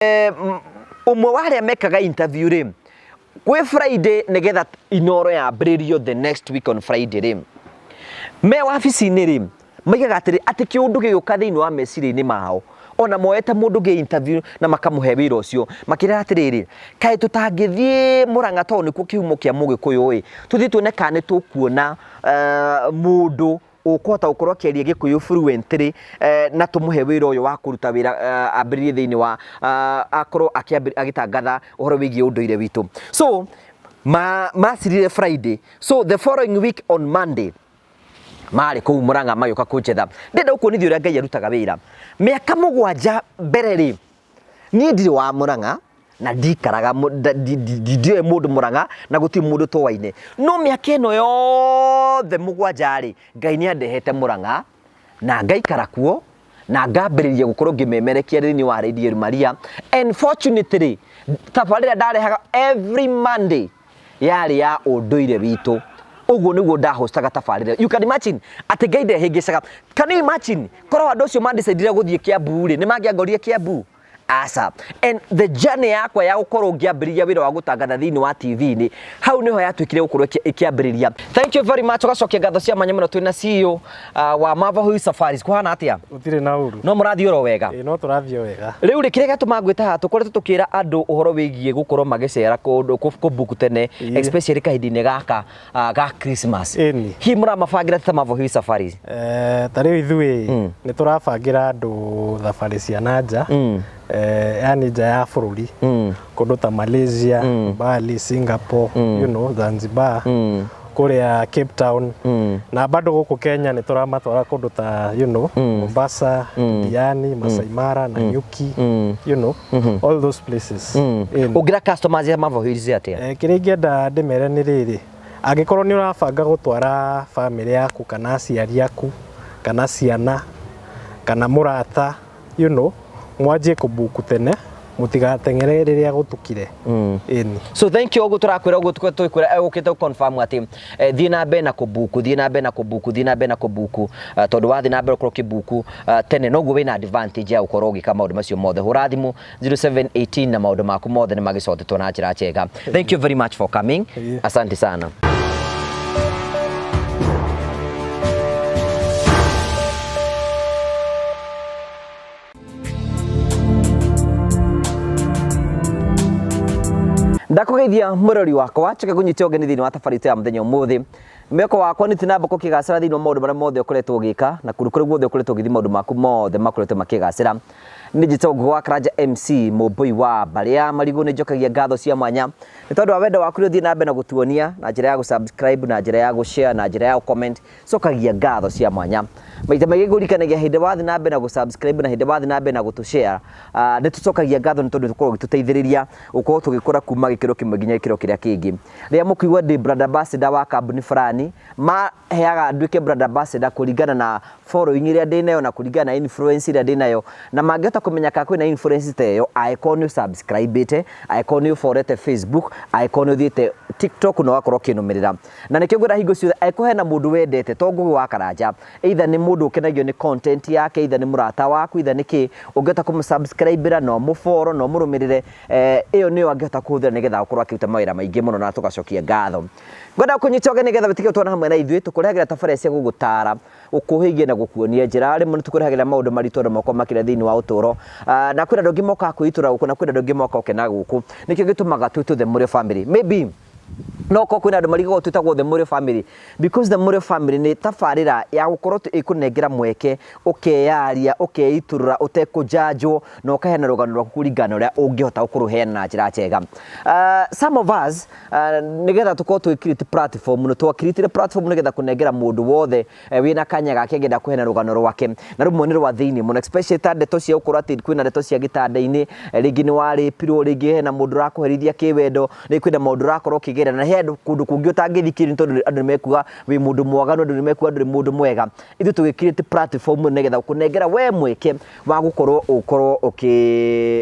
Ũmwe wa arĩa mekaga interview rĩ, kwĩ Friday nĩgetha Inoro yambĩrĩrio the next week on Friday rĩ, me wabici-inĩ rĩ, maigaga atĩrĩ atĩ kĩũndũ gĩgĩũka thĩinĩ wa meciria-inĩ mao ona moete mũndũ gĩ interview na makamũhe wĩra ũcio makĩrera atĩrĩrĩ, kaĩ tũtangĩthiĩ Mũrang'a tondũ nĩkuo kĩhumo kĩa Mũgĩkũyũ ĩ, tũthiĩ tuone kana nĩ tũkuona mũndũ ũkũhota gũkorwo akĩaria Gĩkũyũ fluently na tũmũhe wĩra ũyũ wa kũruta wĩra ambĩrĩrie thĩinĩ wa akorwo agĩtangatha ũhoro wĩgiĩ ũndũire witũ. So macirire Friday, so the following week on Monday marĩ kũu Mũrang'a magĩũka kũnjetha. Ndĩrenda gũkuonithia ũrĩa Ngai arutaga wĩra. Mĩaka 7 mbere rĩ, niĩ ndirĩ wa Mũrang'a na ndikaraga ndioĩ mũndũ Mũrang'a na gũtirĩ mũndũ tũwaine. No mĩaka ĩno yothe 7 rĩ, Ngai nĩ andehete Mũrang'a na ngaikara kuo na ngambĩrĩria gũkorwo ngĩmemerekia thĩinĩ wa Radio Maria. And fortunately, tabarĩra ndarehaga every Monday yarĩ ya ũndũire witũ. Ũguo nĩguo ndahostaga tabarĩra. You can imagine atĩ Ngai ndehĩngĩcaga. Can you imagine korwo andũ acio mandecidire gũthiĩ Kiambu rĩ, nĩ mangĩangorire Kiambu? Aca. And the journey yakwa ya gũkorwo ngĩambĩrĩria wĩra wa gũtangatha thĩinĩ wa TV-inĩ, hau nĩho yatuĩkire gũkorwo ĩkĩambĩrĩria. Thank you very much. Ũgacokia ngatho cia mwanya mũno twĩna CEO wa Marvel Hill Safaris. Kũhana atĩa? Gũtirĩ na ũru. No mũrathiĩ oro wega? Ĩĩ no tũrathiĩ o wega. Rĩu rĩ, kĩrĩa gĩatũma ngwĩte haha, tũkoretwo tũkĩra andũ ũhoro wĩgiĩ gũkorwo magĩcera kũndũ, kũ book tene, especially kahinda-inĩ gaka ga Christmas. Ĩni. Hihi mũramabangĩra ta Marvel Hill Safaris? Ta rĩu ithuĩ nĩ tũrabangĩra andũ thabarĩ cia na nja, yani nja ya bũrũri, kũndũ ta Malaysia, Bali, Singapore, Zanzibar, kũrĩa Cape Town, na bado gũkũ Kenya nĩ tũramatwara kũndũ ta Mombasa, Diani, Masai Mara, Nanyuki, all those places. Ĩni. Ũngĩra customers ya Marvel Hills atĩa? Kĩrĩa ingĩenda ndĩmere nĩ rĩrĩ, angĩkorwo nĩ ũrabanga gũtwara bamĩrĩ yaku kana aciari aku kana ciana kana mũrata, mwanjie kũbuku tene, mũtigateng'ere rĩrĩa gũtukire. Ĩni. So thank you. Ũguo tũrakwĩra, ũguo tũkwĩra ũkĩte confirm atĩ thiĩ na mbere na kũbuku, thiĩ na mbere na kũbuku, thiĩ na mbere na kũbuku, tondũ wathiĩ na mbere ũkorwo ũkĩbuku tene noguo wĩna advantage ya gũkorwo ũgĩka maũndũ macio mothe. Hũra thimũ 0718 na maũndũ maku mothe nĩ magĩcotetwo na njĩra njega. Thank you very much for coming. Asante sana. Ndakũgeithia mũrori wakwa, njoke ngũnyite ũgeni thĩinĩ wa tabarĩra itũ ya mũthenya ũmũthĩ. Mĩoko wakwa nĩ tinamba kũkĩgacĩra thĩinĩ wa maũndũ marĩa mothe ũkoretwo ũgĩka na kũndũ kũrĩa guothe ũkoretwo ũgĩthiĩ, maũndũ maku mothe makoretwo makĩgacĩra. Nĩ njĩtagwo Ngũgĩ wa Karanja MC Mũmbũi wa mbarĩ ya Marigũ. Nĩ njokagia ngatho cia mwanya nĩ tondũ wa wendo waku ũrĩa ũthiĩ na mbere na gũtuonia na njĩra ya gũ-subscribe, na njĩra ya gũ-share, na njĩra ya gũ-comment. Cokagia ngatho cia mwanya maita maingĩ ngũririkanagia hĩndĩ wathiĩ na mbere na gũ-subscribe na hĩndĩ wathiĩ na mbere na gũtũ-share, nĩ tũcokagia ngatho nĩ tondũ tũkoragwo ũgĩtũteithĩrĩria gũkorwo tũgĩkũra kuma gĩkĩro kĩmwe nginya gĩkĩro kĩrĩa kĩngĩ. Rĩrĩa mũkũigua ndĩ brand ambassador wa kambuni fulani, maheaga nduĩke brand ambassador kũringana na following ĩrĩa ndĩnayo na kũringana na influence ĩrĩa ndĩnayo, na mangĩhota kũmenya kana kwĩna influence ta ĩyo angĩkorwo nĩ ũsubscribĩte, angĩkorwo nĩ ũborete Facebook, angĩkorwo nĩ ũthiĩte TikTok na ũgakorwo ũkĩnũmĩrĩra. Na nĩkĩo ngwĩra hingo ciothe angĩkorwo hena mũndũ wendete to Ngũgĩ wa Karanja, either nĩ mũndũ ũkenagio nĩ content yake, either nĩ mũrata waku, either nĩ kĩ, ũngĩhota kũmũ-subscribe-ĩra na ũmũ-follow na ũmũrũmĩrĩre, ĩyo nĩyo angĩhota kũhũthĩra nĩgetha akorwo akĩruta mawĩra maingĩ mũno na tũgacokia ngatho. Ngwenda gũkũnyita ũgeni nĩgetha wĩtĩkĩre gũtwarana hamwe na ithuĩ, tũkũrehagĩra tabarĩra cia gũgũtara, gũkũhĩgia na gũkuonia njĩra. Rĩmwe nĩ tũkũrehagĩra maũndũ maritũ andũ makoragwo makĩria thĩinĩ wa ũtũũro. Na kwĩna andũ angĩ mokaga kwĩitũra gũkũ na kwĩna andũ angĩ mokaga gũkena gũkũ. Nĩkĩo gĩtũmaga twĩtwo The Mũrĩo Family. Maybe no korwo kwĩna andũ marigagwo twĩtagwo The Mũrĩo Family because The Mũrĩo Family nĩ tabarĩra ya gũkorwo ĩkũnengera mweke ũkeyaria, ũkeitũrũra ũtekũnjanjwo na ũkaheana rũgano rwaku kũringana na ũrĩa ũngĩhota kũrũheana na njĩra njega. Some of us, nĩgetha tũkorwo twĩ create platform, nĩ twa create platform nĩgetha kũnengera mũndũ wothe wĩna kanya gake angĩenda kũheana rũgano rwake, na rũmwe nĩ rwa thĩinĩ mũno, especially ta ndeto cia gũkorwo atĩ kwĩna ndeto cia gĩtanda-inĩ, rĩngĩ nĩ warĩpirwo, rĩngĩ hena mũndũ ũrakũherithia kĩwendo, rĩngĩ kwĩna maũndũ ũrakorwo ũkĩgerera, na he andũ kũndũ kũngĩ ũtangĩthikĩrĩrio nĩ tondũ andũ nĩ mekuga wĩ mũndũ mwaganu, andũ nĩ mekuga ndũrĩ mũndũ mwega. Ithuĩ tũgĩ create platform nĩgetha gũkũnengera we mweke wa gũkorwo ũkorwo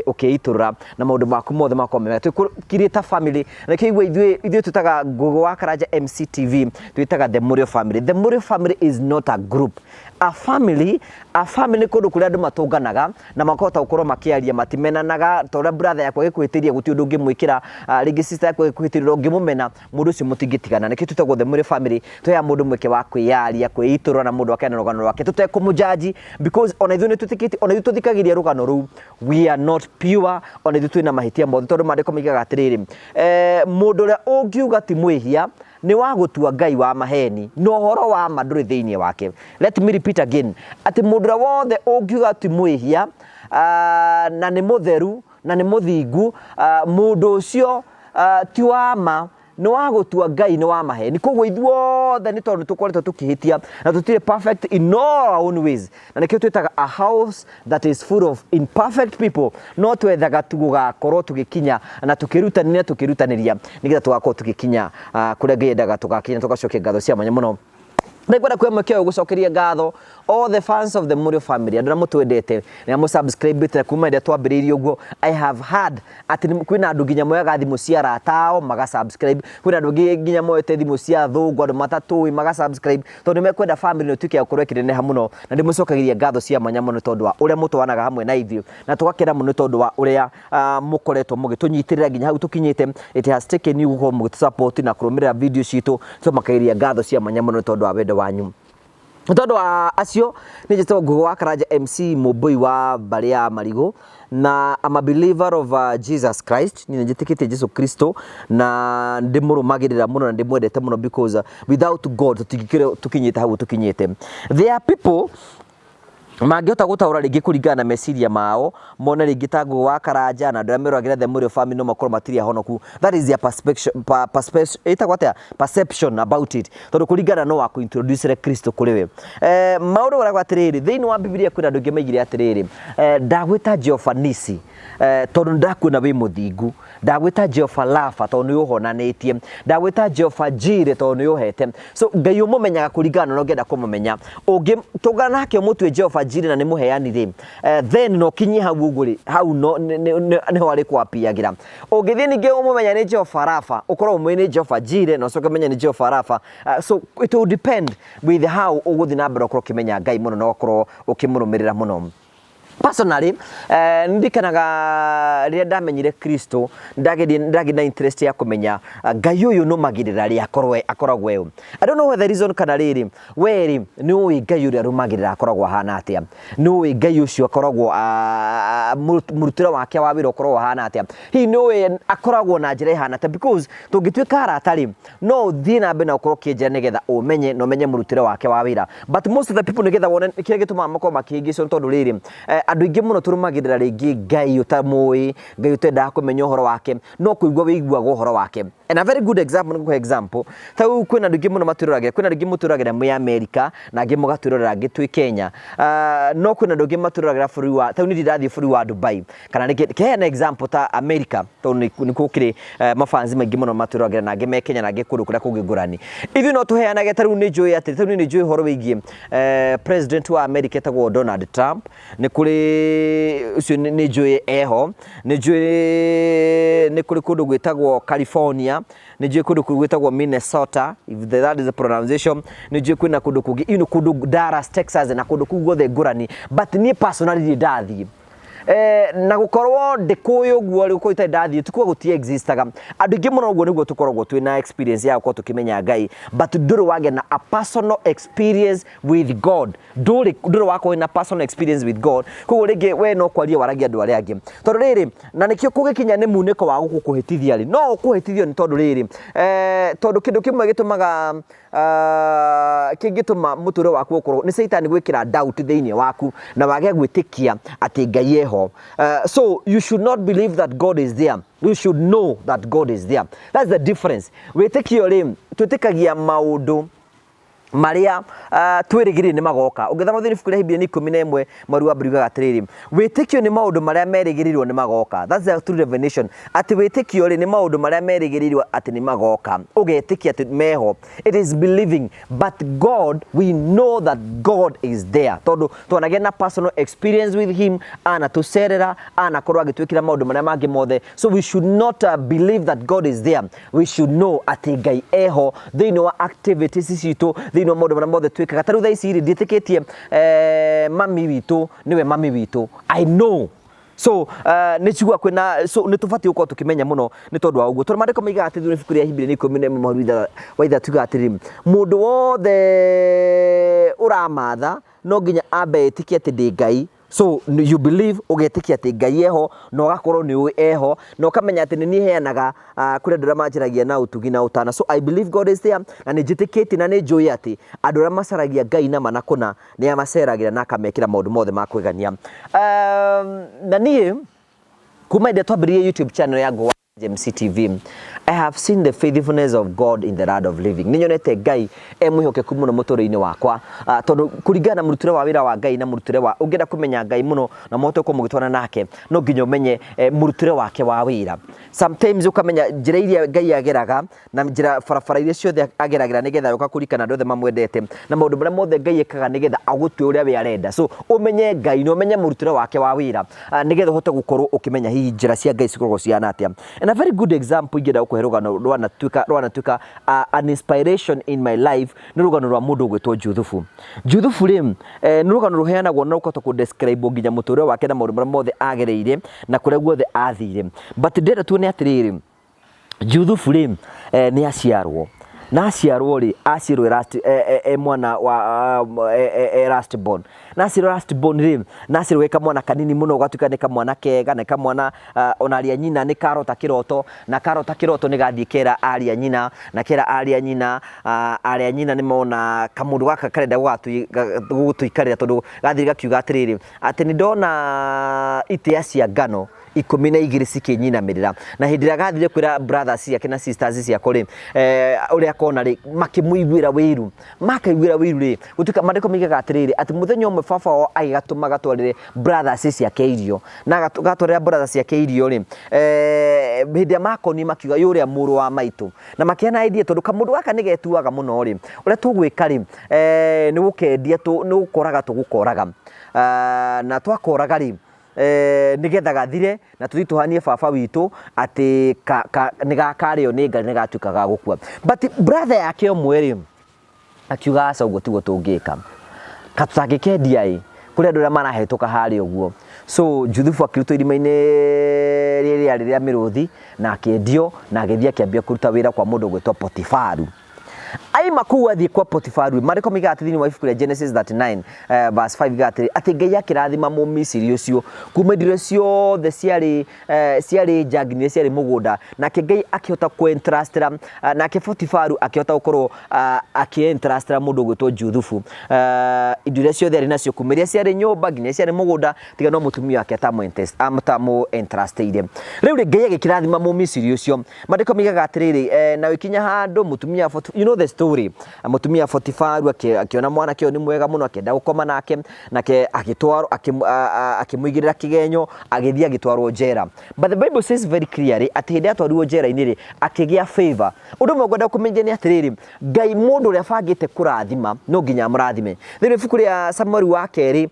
ũkĩitũrũra na maũndũ maku mothe makorwo me mega. Twĩ create a family, na nĩkĩo igua ithuĩ twĩtaga Ngũgĩ wa Karanja MCTV, twĩtaga The Mũrĩo Family. The Mũrĩo Family is not a group. A family, a family nĩ kũndũ kũrĩa andũ matũnganaga na makahota gũkorwo makĩaria, matimenanaga. Ta ũrĩa brother yaku agĩkwĩhĩtĩria gũtirĩ ũndũ ũngĩmwĩkĩra, rĩngĩ sister yaku agĩkwĩhĩtĩria ũngĩmũmena, mũndũ ũcio mũtingĩtigana. Nĩkĩo twĩtagwo the Mũrĩo family, tũheaga mũndũ mweke wa kwĩyaria, kwĩitũrũra na mũndũ akeana rũgano rwake tũtekũmũjaji, because ona ithuĩ nĩ twĩtĩkĩtie, ona ithuĩ tũthikagĩrĩria rũgano rũu, we are not pure, ona ithuĩ twĩna mahĩtia mothe, tondũ maandĩko moigaga atĩrĩrĩ, mũndũ ũrĩa ũngiuga ti mwĩhia nĩ wa gũtua Ngai wa maheni, na ũhoro wa ma ndũrĩ thĩinĩ wake. Let me repeat again, atĩ mũndũ ũrĩa wothe ũngiuga ti mwĩhia, na nĩ mũtheru na nĩ mũthingu, mũndũ ũcio ti wa ma, nĩ wa gũtua Ngai nĩ wa maheni. Koguo ithuothe nĩ tondũ nĩ tũkoretwo tũkĩhĩtia na tũtirĩ perfect in all our own ways, na nĩkĩo twĩtaga a house that is full of imperfect people. No twethaga tu gũgakorwo tũgĩkinya na tũkĩrutanĩria, tũkĩrutanĩria nĩgetha tũgakorwo tũgĩkinya kũrĩa Ngai endaga tũgakinya. Tũgacokia ngatho cia mwanya mũno. Nĩngwenda kuoya mweke ũyũ gũcokeria ngatho all the fans of the Mũrĩo family, andũ arĩa mũtwendete na mũ subscribe kuma rĩrĩa twambĩrĩirie ũguo. I have heard atĩ kwĩna andũ nginya moyaga thimũ cia arata ao maga subscribe, kwĩna andũ angĩ nginya moete thimũ cia athũngũ, andũ matatũĩ, maga subscribe tondũ nĩmekwenda family ĩno ĩtuĩke ya gũkorwo ĩkĩneneha mũno. Na ndĩmũcokagĩria ngatho cia mwanya mũno tondũ wa ũrĩa mũtwaranaga hamwe na ithuĩ, na tũgakena mũno tondũ wa ũrĩa mũkoretwo mũgĩtũnyitĩrĩra nginya hau tũkinyĩte. It has taken you gũkorwo mũgĩtũ na kũrũmĩrĩra video citũ. Tũmakagĩria ngatho cia mwanya mũno tondũ wa wendo wanyu. Nĩ tondũ wa acio, nĩ njĩtagwo Ngugi wa Karanja MC Mũmbũi wa mbarĩ ya Marigũ, na I'm a believer of Jesus Christ. Niĩ nĩnjĩtĩkĩtie Jesu Kristo na ndĩmũrũmagĩrĩra mũno na ndĩmwendete mũno, because without God tũtingĩkĩrwo tũkinyĩte hau tũkinyĩte. There are people mangĩhota gũtaũra rĩngĩ kũringana na meciria mao, mone rĩngĩ ta Ngugi wa Karanja na andũ arĩa meroragĩra the Mũrĩo family no makorwo matirĩ ahonoku. That is their perspective, perspective, ĩtagwo atĩa, perception about it, tondũ kũringana no wa kũ-introduce Kristo kũrĩ we. Maũndũ maragwo atĩrĩrĩ, thĩinĩ wa Bibilia kwĩna andũ aingĩ maigire atĩrĩrĩ, ndagwĩta Jehova Nisi, tondũ nĩndakuona wĩ mũthingu, ndagwĩta Jehova Rafa tondũ nĩ ũhonanĩtie, ndagwĩta Jehova Jire tondũ nĩ ũhete. So Ngai ũmũmenyaga kũringana na ũrĩa ũngĩenda kũmũmenya. Ũngĩtũngana nake ũmũtue Jehova Jire na nĩ mũheani rĩ, then no ũkinyie hau ũguo rĩ, hau no nĩho arĩkwapiagĩra. Ũngĩthiĩ ningĩ ũmũmenya nĩ Jehova Rafa, ũkorwo ũmũĩ nĩ Jehova Jire na ũcoke ũmenye nĩ Jehova Rafa. So it will depend with how ũgũthiĩ na mbere ũkorwo ũkĩmenya Ngai mũno na ũgakorwo ũkĩmũrũmĩrĩra mũno. Personally, ndirikanaga rĩrĩa ndamenyire Kristo, ndagĩire na interest ya kũmenya Ngai ũyũ nũmagĩrĩra rĩ akorwo akoragwo ũ. I don't know whether reason kana rĩrĩ, we rĩ nĩ ũĩ Ngai ũrĩa arũmagĩrĩra akoragwo ahana atĩa, nĩ ũĩ Ngai ũcio akoragwo mũrutĩre wake wa wĩra ũkoragwo ahana atĩa, hihi nĩ ũĩ akoragwo na njĩra ĩhana atĩa? Because tũngĩtuĩka arata rĩ, no ũthiĩ na mbere na ũkorwo ũkĩnjĩra nĩgetha ũmenye na ũmenye mũrutĩre wake wa wĩra. But most of the people, nĩgetha wone kĩrĩa gĩtũmaga makorwo makĩhĩngĩcwo, nĩ tondũ rĩrĩ, andũ aingĩ mũno tũrũmagĩrĩra rĩngĩ Ngai ũtamũĩ, Ngai ũtendaga kũmenya ũhoro wake, no kũigua wĩiguaga ũhoro wake. And a very good example, nĩ ngũkũhe example, ta rĩu kwĩna andũ aingĩ mũno matwĩroragĩra, kwĩna andũ aingĩ mũtwĩroragĩra mwĩ America na angĩ mũgatwĩrorera angĩ twĩ Kenya, no kwĩna andũ aingĩ matwĩroragĩra bũrũri wa, ta rĩu niĩ ndathiĩ bũrũri wa Dubai kana rĩngĩ kĩheana example ta America, tondũ nĩkuo gũkĩrĩ mafans maingĩ mũno matwĩroragĩra, na angĩ me Kenya na angĩ kũndũ kũrĩa kũngĩ ngũrani. Ithuĩ no tũheanage, ta rĩu nĩ njũĩ atĩ, ta rĩu nĩ njũĩ ũhoro wĩgiĩ president wa America etagwo Donald Trump. Nĩ kũrĩ ũcio nĩ njũĩ eho, nĩ njũĩ nĩ kũrĩ kũndũ gwĩtagwo California, nĩ njũĩ kũndũ gwĩtagwo Minnesota, if that is the pronunciation, nĩ njũĩ kwĩna kũndũ kũngĩ, kũndũ Dallas, Texas, na kũndũ kũu guothe ngũrani, but niĩ personally ndirĩ ndathiĩ. Na gũkorwo ndĩkũĩ ũguo rĩ, gũkorwo itarĩ ndathiĩ ti kuga gũti existaga. Andũ aingĩ mũno ũguo nĩguo tũkoragwo twĩna experience ya gũkorwo tũkĩmenya Ngai, but ndũrĩ wagĩa na a personal experience with God, ndũrĩ wakorwo na personal experience with God. Koguo rĩngĩ we no kwaria waragia andũ arĩa angĩ, tondũ rĩrĩ, na nĩkĩo kũgĩkinya nĩ munĩko wa gũkũhĩtithia rĩ, no ũkũhĩtithio nĩ tondũ rĩrĩ, tondũ kĩndũ kĩmwe gĩtũmaga, kĩngĩtũma mũtũrĩre waku ũkorwo nĩ Caitani gwĩkĩra doubt thĩinĩ waku na wage gwĩtĩkia atĩ Ngai eho. So you should not believe that God is there, you should know that God is there. That's the difference. Wĩtĩkio rĩ, twĩtĩkagia maũndũ marĩa twĩrĩgĩrĩire nĩ magoka. Ũngĩthoma thĩinĩ ibuku rĩa Hibiria 11 mweri wa mbere, ugaga atĩrĩrĩ, wĩtĩkio nĩ maũndũ marĩa merĩgĩrĩirwo nĩ magoka. That's the true definition, atĩ wĩtĩkio rĩ, nĩ maũndũ marĩa merĩgĩrĩirwo atĩ nĩ magoka, ũgetĩkia atĩ meho. It is believing. But God, we know that God is there tondũ twanagĩa na personal experience with him, anatũcerera, anakorwo agĩtwĩkĩra maũndũ marĩa mangĩ mothe. So we should not believe that God is there, we should know atĩ Ngai eho thĩinĩ wa activities citũ, thĩinĩ. Thĩinĩ wa maũndũ marĩa mothe twĩkaga, ta rĩu thaa ici rĩ, ndiĩtĩkĩtie mami witũ nĩwe mami witũ. I know. So nĩ njiguaga kwĩna, so nĩ tũbatiĩ gũkorwo tũkĩmenya mũno nĩ tondũ wa ũguo, tondũ maandĩko maigaga atĩ thĩinĩ wa ibuku rĩa Ahibirania 11 mũhari wa 6 yugaga atĩrĩrĩ, mũndũ wothe ũramatha no nginya ambe etĩkie atĩ ndĩ Ngai. So you believe, ũgetĩkia atĩ Ngai eho, na ũgakorwo nĩ ũĩ eho, na ũkamenya atĩ nĩ niĩ heanaga kũrĩ andũ arĩa manjaragia na ũtugi na ũtana. So I believe God is there, na nĩ njĩtĩkĩtie na nĩ njũĩ atĩ andũ arĩa macaragia Ngai na ma na kũna nĩ amaceragĩra na akamekĩra maũndũ mothe ma kwĩgania. Na niĩ kuma hĩndĩ ĩrĩa twambĩrĩirie YouTube channel ya Ngũgĩ wa JMC TV, I have seen the faithfulness of God in the land of living. Nĩ nyonete Ngai e mwĩhokeku mũno mũtũrĩre-inĩ wakwa, tondũ kũringana na mũrutĩre wa wĩra wa Ngai na mũrutĩre wa, ũngĩenda kũmenya Ngai mũno na mũhote gũkorwo mũgĩtwarana nake, no nginya ũmenye mũrutĩre wake wa wĩra. Sometimes ũkamenya njĩra iria Ngai ageraga na njĩra barabara iria ciothe ageragĩra nĩgetha agĩũka kũririkana andũ othe mamwendete, na maũndũ marĩa mothe Ngai ekaga nĩgetha agũtue ũrĩa we arenda. So ũmenye Ngai na ũmenye mũrutĩre wake wa wĩra, nĩgetha ũhote gũkorwo ũkĩmenya hihi njĩra cia Ngai cikoragwo cihana atĩa. And a very good example ingĩenda gũkũhe rũgano rwanatuĩka an inspiration in my life nĩ rũgano rwa mũndũ ũgwĩtwo Juthubu. Juthubu rĩ, nĩ rũgano rũheanagwo na rũkahota kũ describe nginya mũtũrĩre wake na maũndũ marĩa mothe agereire na kũrĩa guothe athire. But ndĩrenda tuone atĩrĩrĩ, Juthubu rĩ, nĩ aciarwo, na aciarwo rĩ, aciarwo e mwana wa e last born, na aciarwo last born rĩ, na aciarwo ge kamwana kanini mũno, gatuĩka nĩ kamwana kega, nĩ kamwana ona arĩa nyina nĩ karota kĩroto, na karota kĩroto nĩ gathiĩ kera arĩa nyina, na kera arĩa nyina, arĩa nyina nĩ mona kamũndũ gaka karenda gũgũtũikarĩra, tondũ gathiĩ gakiuga atĩrĩrĩ, atĩ nĩ ndona itĩa cia ngano 12 cikĩnyinamĩrĩra. Na hĩndĩ ĩrĩa gathire kwĩra brothers ciake na sisters ciako rĩ, ũrĩa akona rĩ, makĩmũiguĩra wĩiru. Makaiguĩra wĩiru rĩ, gũtuĩka maandĩko moigaga atĩrĩrĩ, atĩ mũthenya ũmwe baba wao agĩgatũma gatwarĩre brothers ciake irio, na gatwarĩra brothers ciake irio rĩ, hĩndĩ ĩrĩa makonire makiuga yũ ũrĩa mũrũ wa maitũ, na makĩheana idea, tondũ kamũndũ gaka nĩ getuaga mũno rĩ, ũrĩa tũgwĩka rĩ, nĩ gũkendia, nĩ gũkoraga tũgũkoraga, na twakoraga rĩ, nĩgetha gathire na tũthiĩ tũhanie baba witũ atĩ nĩ gakarĩo nĩ ngari, nĩ gatuĩka ga gũkua. But brother yake ũmwe rĩ, akiuga aca, ũguo tiguo tũngĩka, katũtangĩkendia ĩ kũrĩ andũ arĩa marahĩtũka harĩa ũguo. So Juthubu akĩrutwo irima-inĩ rĩrĩa rĩa mĩrũthi na akĩendio, na agĩthiĩ akĩambia kũruta wĩra kwa mũndũ ũgwĩtwo Potifaru. Aima kũu athiĩ kwa Potifaru, maandĩko moigaga atĩ thĩinĩ wa ibuku rĩa Genesis 39 verse 5 iga atĩrĩ, atĩ Ngai akĩrathima Mũmisiri ũcio kuma indo iria ciothe ciarĩ nja nginya iria ciarĩ mũgũnda, nake Ngai akĩhota kũ-entrustĩra, nake Potifaru akĩhota gũkorwo akĩ-entrustĩra mũndũ ũgwĩtwo Juthubu indo iria ciothe arĩ nacio, kuma iria ciarĩ nyũmba nginya iria ciarĩ mũgũnda, tiga no mũtumia wake atamũ-entrustĩire. Rĩu rĩ, Ngai agĩkĩrathima Mũmisiri ũcio. Maandĩko moigaga atĩrĩrĩ, na ũgĩkinya handũ mũtumia, you know the story, mũtumia Potifaru akĩona mwanake ũyũ nĩ mwega mũno, akĩenda gũkoma nake, nake agĩtwarwo, akĩmũigĩrĩra kĩgenyo, agĩthiĩ agĩtwarwo njera. But the Bible says very clearly atĩ hĩndĩ atwarirwo njera-inĩ rĩ, akĩgĩa favor. Ũndũ ũmwe ngwenda kũmenyithia nĩ atĩrĩrĩ, Ngai mũndũ ũrĩa abangĩte kũrathima no nginya amũrathime. Thĩinĩ wa ibuku rĩa Samueli wa kerĩ,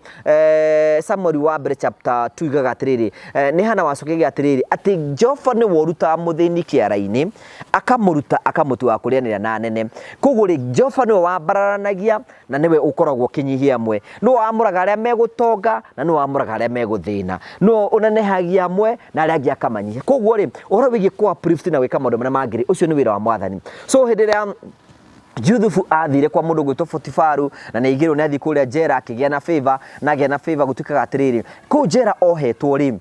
Samueli wa mbere chapter 2 igaga atĩrĩrĩ, nĩ Hana wacokagia atĩrĩrĩ, atĩ Jehova nĩwe ũrutaga mũthĩni kĩara-inĩ, akamũruta akamũtua wa kũrĩanĩra na anene. Koguo rĩ, Jehova nĩwe wambararanagia na nĩwe ũkoragwo ũkĩnyihia amwe, nĩwe wamũraga arĩa megũtonga na nĩwe wamũraga arĩa megũthĩna, nĩwe ũnenehagia amwe na arĩa angĩ akamanyihia. Koguo rĩ, ũhoro wĩgiĩ kũ uplift na gwĩka maũndũ marĩa mangĩ rĩ, ũcio nĩ wĩra wa Mwathani. So hĩndĩ ĩrĩa Juthubu athire kwa mũndũ ũgwĩtwo Potifaru na nĩ aigĩrwo nĩ athiĩ kũrĩa njera akĩgĩa na favor, na agĩa na favor, gũtuĩkaga atĩrĩrĩ, kũu njera ohetwo rĩ,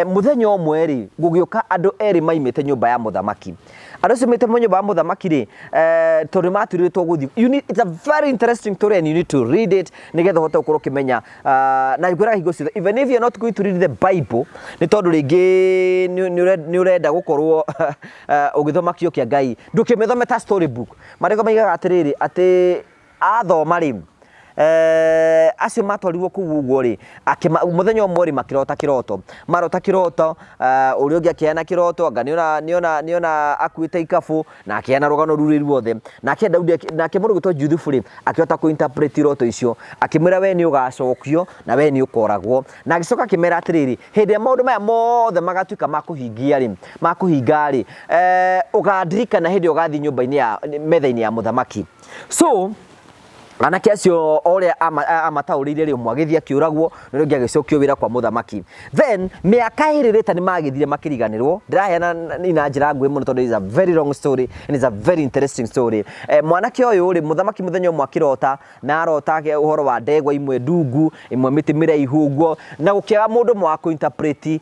mũthenya ũmwe rĩ, gũgĩũka andũ erĩ maimĩte nyũmba ya mũthamaki. Andũ acio maimĩte nyũmba ya mũthamaki rĩ, tondũ maturĩtwo gũthiĩ, you need, it's a very interesting story and you need to read it nĩgetha ũhote gũkorwo ũkĩmenya. Na ngwĩraga hingo ciothe, even if you're not going to read the Bible, nĩ tondũ rĩngĩ nĩ ũrenda gũkorwo ũgĩthoma kiugo kĩa Ngai, ndũkĩmĩthome ta story book. Maandĩko maigaga atĩrĩrĩ, atĩ athoma rĩ, acio matwarirwo kũu ũguo rĩ, mũthenya ũmwe rĩ, makĩrota kĩroto, marota kĩroto, ũrĩa ũngĩ akĩheana kĩroto, anga nĩona akuĩte ikabũ, na akĩheana rũgano rũrĩ ruothe. Nake Daudi, nake mũndũ ũgwĩtwo Juthubu rĩ, akĩhota kũ-interpret iroto icio, akĩmwĩra we nĩ ũgacokio na we nĩ ũkoragwo. Na agĩcoka akĩmera atĩrĩrĩ, hĩndĩ ĩrĩa maũndũ maya mothe magatuĩka ma kũhingia rĩ, ma kũhinga rĩ, ũgandirikana hĩndĩ ĩyo ũgathiĩ nyũmba-inĩ ya metha-inĩ ya mũthamaki. So Anake acio o ũrĩa amataũrĩire rĩ, ũmwe agĩthiĩ akĩũragwo, na ũrĩa ũngĩ agĩcokio wĩra kwa mũthamaki. Then mĩaka ĩrĩ rĩta nĩ magĩthire makĩriganĩrwo. Ndĩraheana na njĩra nguhĩ mũno tondũ is a very long story and is a very interesting story. Mwanake ũyũ rĩ, mũthamaki mũthenya ũmwe akĩrota, na arota ũhoro wa ndegwa imwe ndungu, ĩmwe mĩtĩ mĩraihu ũguo, na gũkĩaga mũndũ ũmwe wa kũ-interpret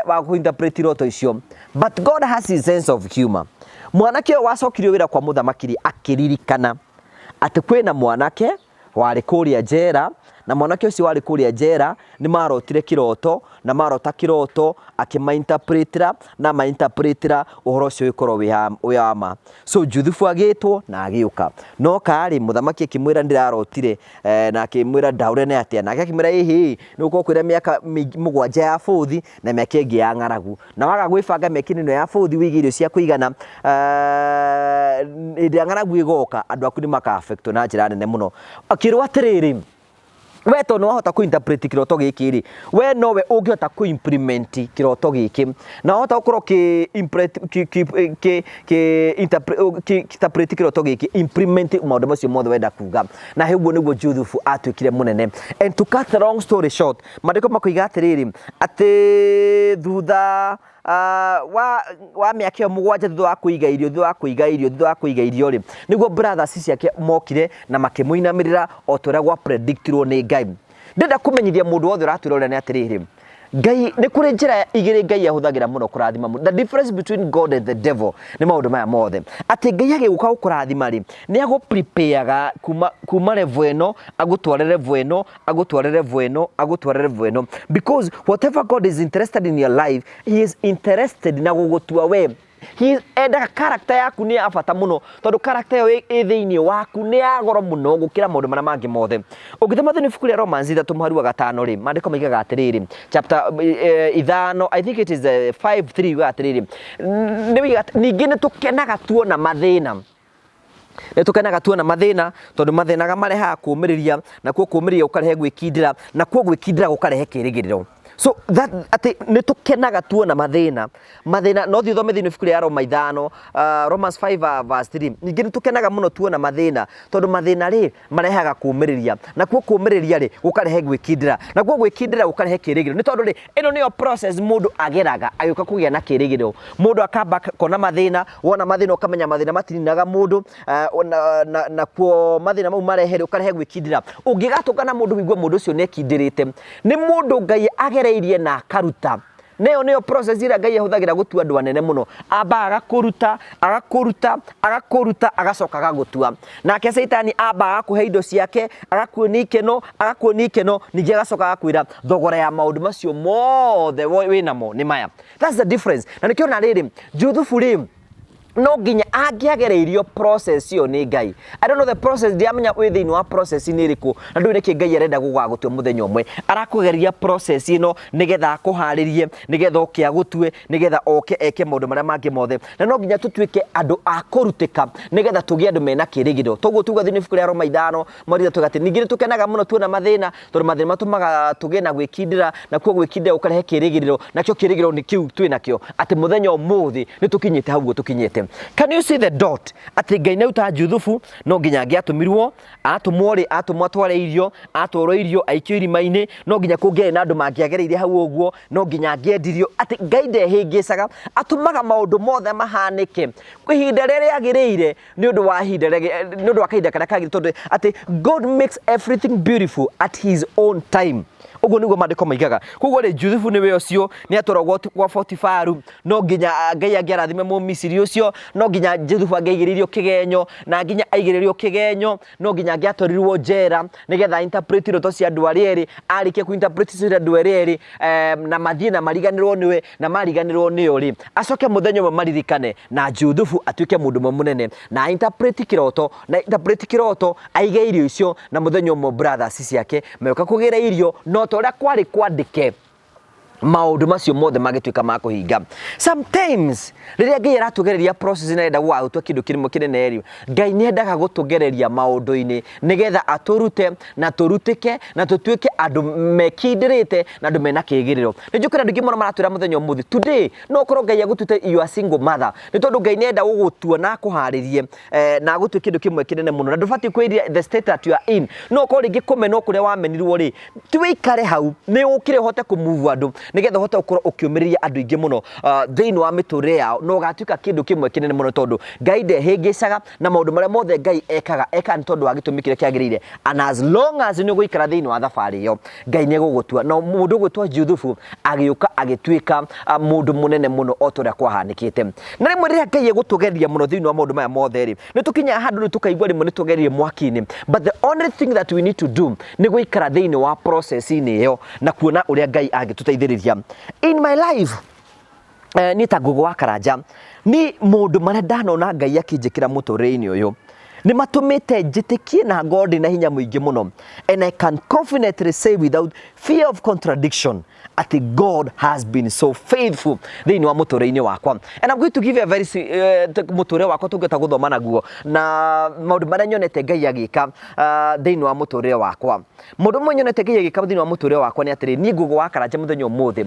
wa kũ-interpret iroto icio. But God has his sense of humor. Mwanake ũyũ wacokirio wĩra kwa mũthamaki rĩ, akĩririkana atĩ kwĩna mwanake warĩ kũrĩa njera, na mwanake ũcio warĩ kũrĩa njera nĩ marotire kĩroto, na marota kĩroto akĩmainterpretĩra, na amainterpretĩra ũhoro ũcio ũgĩkorwo wĩ wa ma. So Juthubu agĩtwo na agĩũka. No karĩ, mũthamaki akĩmwĩra ndĩrarotire, na akĩmwĩra ndaũre nĩ atĩa, nake akĩmwĩra ĩhĩ, nĩ gũkorwo kwĩna mĩaka mũgwanja ya bũthi na mĩaka ĩngĩ ya ng'aragu. Na waga gwĩbanga mĩaka-inĩ ĩno ya bũthi wĩige irio cia kũigana, hĩndĩ ĩrĩa ng'aragu ĩgoka andũ aku nĩ maka affect na njĩra nene mũno. Akĩrwo atĩrĩrĩ, we tondũ nĩ wahota kũ interpret kĩroto gĩkĩ rĩ, we nowe ũngĩhota kũ implement kĩroto gĩkĩ. Na wahota gũkorwo ũkĩ interpret kĩroto gĩkĩ, implement maũndũ macio mothe wenda kuga. Na ũguo nĩguo Juthubu atuĩkire mũnene. And to cut the long story short, maandĩko makoiga atĩrĩrĩ, atĩ thutha wa mĩaka ĩyo mũgwanja thutha wa kũiga irio, thutha wa kũiga irio, thutha wa kũiga irio rĩ, nĩguo brothers ciake mokire na makĩmũinamĩrĩra o ta ũrĩa gwa predictirwo nĩ Ngai. Ndĩrenda kũmenyithia mũndũ wothe ũratwĩrorera nĩ atĩrĩrĩ, Ngai nĩ kũrĩ njĩra igĩrĩ Ngai ahũthagĩra mũno kũrathima mũndũ. The difference between God and the devil nĩ maũndũ maya mothe. Atĩ Ngai agĩũka gũkũrathima rĩ, nĩ agũ prepareaga kuma level ĩno, agũtware level ĩno, agũtware level ĩno, agũtware level ĩno. Because whatever God is interested in your life, he is interested na gũgũtua we. He endaga character yaku nĩ ya bata mũno, tondũ character ĩyo ĩ thĩinĩ waku nĩ ya goro mũno gũkĩra maũndũ marĩa mangĩ mothe. Ũngĩthoma thĩinĩ ibuku rĩa Romans 3 mũhari wa 5 rĩ, maandĩko maigaga atĩrĩrĩ, chapter 5, I think it is 5:3 yugaga atĩrĩrĩ, ningĩ nĩ tũkenaga tuona mathĩna. Nĩ tũkenaga tuona mathĩna, tondũ mathĩna marehaga kũũmĩrĩria, nakuo kũũmĩrĩria gũkarehe gwĩkindĩra, nakuo gwĩkindĩra gũkarehe kĩĩrĩgĩrĩro. So that atĩ nĩ tũkenaga tuona mathĩna. Mathĩna, no thiĩ ũthome thĩinĩ ibuku rĩa Roma 5, Romans 5 verse 3. Ningĩ nĩ tũkenaga mũno tuona mathĩna, tondũ mathĩna rĩ marehaga kũũmĩrĩria, nakuo kũũmĩrĩria rĩ gũkarehe gwĩkindĩra, nakuo gwĩkindĩra gũkarehe kĩĩrĩgĩrĩro. Nĩ tondũ rĩ, ĩno nĩyo process mũndũ ageraga agĩũka kũgĩa na kĩĩrĩgĩrĩro. Mũndũ akamba akona mathĩna, wona mathĩna ũkamenya mathĩna matininaga mũndũ, nakuo mathĩna mau marehe rĩ, ũkarehe gwĩkindĩra. Ũngĩgatũngana mũndũ ũigue mũndũ ũcio nĩ ekindĩrĩte, nĩ mũndũ Ngai agereirie na akaruta. Nĩyo nĩyo process ĩrĩa Ngai ahũthagĩra gũtua andũ anene mũno. Ambaga agakũruta, agakũruta, agakũruta, agacoka agagũtua. Nake Caitani ambaga agakũhe indo ciake, agakuonia ikeno, agakuonia ikeno, ningĩ agacoka agakwĩra thogora ya maũndũ macio mothe wĩnamo nĩ maya. That's the difference. Na nĩkĩo na rĩrĩ, Juthubu rĩ, no nginya angĩagereirio process ĩyo nĩ Ngai. I don't know the process, ndiramenya wĩ thĩinĩ wa process nĩ ĩrĩkũ, na ndũĩ nĩkĩ Ngai arenda gũgagũtua mũthenya ũmwe. Arakũgeria process ĩno nĩgetha akũharĩrie, nĩgetha oke agũtue, nĩgetha oke eke maũndũ marĩa mangĩ mothe. Na no nginya tũtuĩke andũ a kũrutĩka nĩgetha tũgĩe andũ mena kĩĩrĩgĩrĩro. Toguo tuga thĩinĩ ibuku rĩa Roma 5 mweri ithatũ atĩ ningĩ nĩ tũkenaga mũno tuona mathĩna, tondũ mathĩna matũmaga tũgĩe na gwĩkindĩra, nakuo gwĩkindĩra gũkarehe kĩĩrĩgĩrĩro, nakĩo kĩĩrĩgĩrĩro nĩ kĩu twĩ nakĩo atĩ mũthenya ũmũthĩ nĩ tũkinyĩte hau ũguo tũkinyĩte. Can you see the dot? Atĩ Ngai nĩ aruta Juthubu, no nginya angĩatũmirwo, atũmwo rĩ, atũmwo atware irio, atwarwo irio, aikio irima-inĩ, no nginya kũngĩarĩ na andũ mangĩagereire hau ũguo, no nginya angĩendirio, atĩ Ngai ndehĩngĩcaga, atũmaga maũndũ mothe mahanĩke ihinda rĩrĩa rĩagĩrĩire, nĩ ũndũ wa ihinda rĩrĩa, nĩ ũndũ wa kahinda karĩa kagĩrĩire, tondũ atĩ God makes everything beautiful at his own time. Ũguo nĩguo maandĩko maigaga. Koguo rĩ, Juthubu nĩwe ũcio, nĩ atwaragwo gwa Potifaru, no nginya Ngai angĩarathime Mũmisiri ũcio, no nginya Juthubu angĩaigĩrĩirio kĩgenyo, na nginya aigĩrĩrio kĩgenyo, no nginya angĩatwarirwo njera, nĩgetha interpret iroto cia andũ arĩa erĩ, arĩkia kũ interpret cia andũ arĩa erĩ, na mathiĩ na mariganĩrwo nĩwe, na mariganĩrwo nĩo rĩ, acoke mũthenya ũmwe maririkane, na Juthubu atuĩke mũndũ ũmwe mũnene, na interpret kĩroto, na interpret kĩroto, aige irio icio, na mũthenya ũmwe brothers ciake megũka kũgĩra irio, no ta ũrĩa kwarĩ kwandĩke, Maũndũ macio mothe magĩtuĩka ma kũhinga. Sometimes rĩrĩa Ngai aratũgereria process na arenda gũgagũtua kĩndũ kĩmwe kĩnene rĩ, Ngai nĩ endaga gũtũgereria maũndũ-inĩ nĩgetha atũrute na tũrutĩke na tũtuĩke andũ mekindĩrĩte na andũ mena kĩĩrĩgĩrĩro. Nĩ njũĩ kwĩna andũ aingĩ mũno maratwĩra mũthenya ũmũthĩ, today no ũkorwo Ngai agũtuĩte you are single mother, nĩ tondũ Ngai nĩ arenda gũgũtua na akũharĩrie na agũtue kĩndũ kĩmwe kĩnene mũno, na ndũbatiĩ kwĩrira the state that you are in. No ũkorwo rĩngĩ kũmenwo kũrĩa wamenirwo rĩ, ti wĩikare hau, nĩ ũkĩre ũhote kũ move andũ nĩgetha ũhote gũkorwo ũkĩũmĩrĩria andũ aingĩ mũno thĩinĩ wa mĩtũrĩre yao, na ũgatuĩka kĩndũ kĩmwe kĩnene mũno, tondũ Ngai ndehĩngĩcaga na maũndũ marĩa mothe Ngai ekaga, ekaga nĩ tondũ wa gĩtũmi kĩrĩa kĩagĩrĩire, and as long as nĩ ũgũikara thĩinĩ wa thabarĩ ĩyo, Ngai nĩ egũgũtua. Na mũndũ ũgwĩtwo Juthubu agĩũka agĩtuĩka mũndũ mũnene mũno o ta ũrĩa kwahanĩkĩte. Na rĩmwe rĩrĩa Ngai egũtũgeria mũno thĩinĩ wa maũndũ maya mothe rĩ, nĩ tũkinyaga handũ rĩu tũkaigua rĩmwe nĩ tũgereire mwaki-inĩ, but the only thing that we need to do nĩ gũikara thĩinĩ wa process-inĩ ĩyo na kuona ũrĩa Ngai angĩtũteithĩrĩria. In my life, niĩ ta Ngũgũ wa Karanja, niĩ maũndũ marĩa ndanona Ngai akĩnjĩkĩra mũtũrĩre-inĩ ũyũ, nĩ matũmĩte njĩtĩkie na ngorwo ndĩna hinya mũingĩ mũno, and I can confidently say without fear of contradiction atĩ God has been so faithful thĩinĩ wa mũtũrĩre-inĩ wakwa. And I'm going to give you a very mũtũrĩre wakwa tũngĩhota gũthoma naguo na maũndũ marĩa nyonete Ngai agĩka thĩinĩ wa mũtũrĩre wakwa. Mũndũ ũmwe nyonete Ngai agĩka thĩinĩ wa mũtũrĩre wakwa nĩ atĩrĩ, niĩ Ngũgũ wa Karanja mũthenya ũmũthĩ,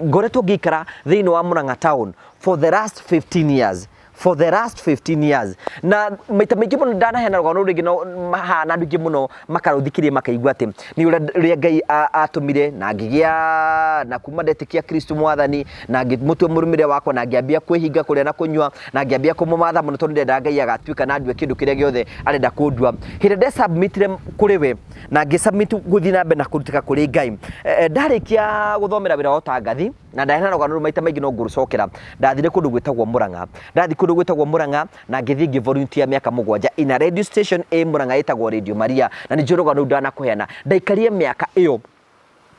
ngoretwo ngĩikara thĩinĩ wa Murang'a town for the last 15 years, for the last 15 years, na maita maingĩ mũno ndanaheana rũgano rũu rĩngĩ no haha na andũ aingĩ mũno makarũthikĩrĩria makaigua atĩ nĩ ũrĩa Ngai atũmire na ngĩgĩa na kuma ndetĩkia Kristo mwathani na ngĩmũtua mũrũmĩrĩri wakwa na ngĩambia kwĩhinga kũrĩa na kũnyua na ngĩambia kũmũmatha mũno tondũ ndendaga Ngai agatuĩka na ndue kĩndũ kĩrĩa gĩothe arenda kũndua. Hĩndĩ ĩrĩa ndesubmitire kũrĩ we na ngĩsubmit gũthiĩ na mbere na kũrutĩka kũrĩ Ngai, ndarĩkia gũthomera wĩra wa ũtangathi na ndaheana rũgano rũu maita maingĩ no ngũrũcokera, ndathire kũndũ gwĩtagwo Murang'a. Ndathiĩ kũndũ gwĩtagwo Murang'a na ngĩthiĩ ngĩ volunteer mĩaka 7 in a radio station ĩ Murang'a ĩtagwo Radio Maria, na nĩ njũĩ rũgano rũu ndanakũheana. Ndaikarire mĩaka ĩyo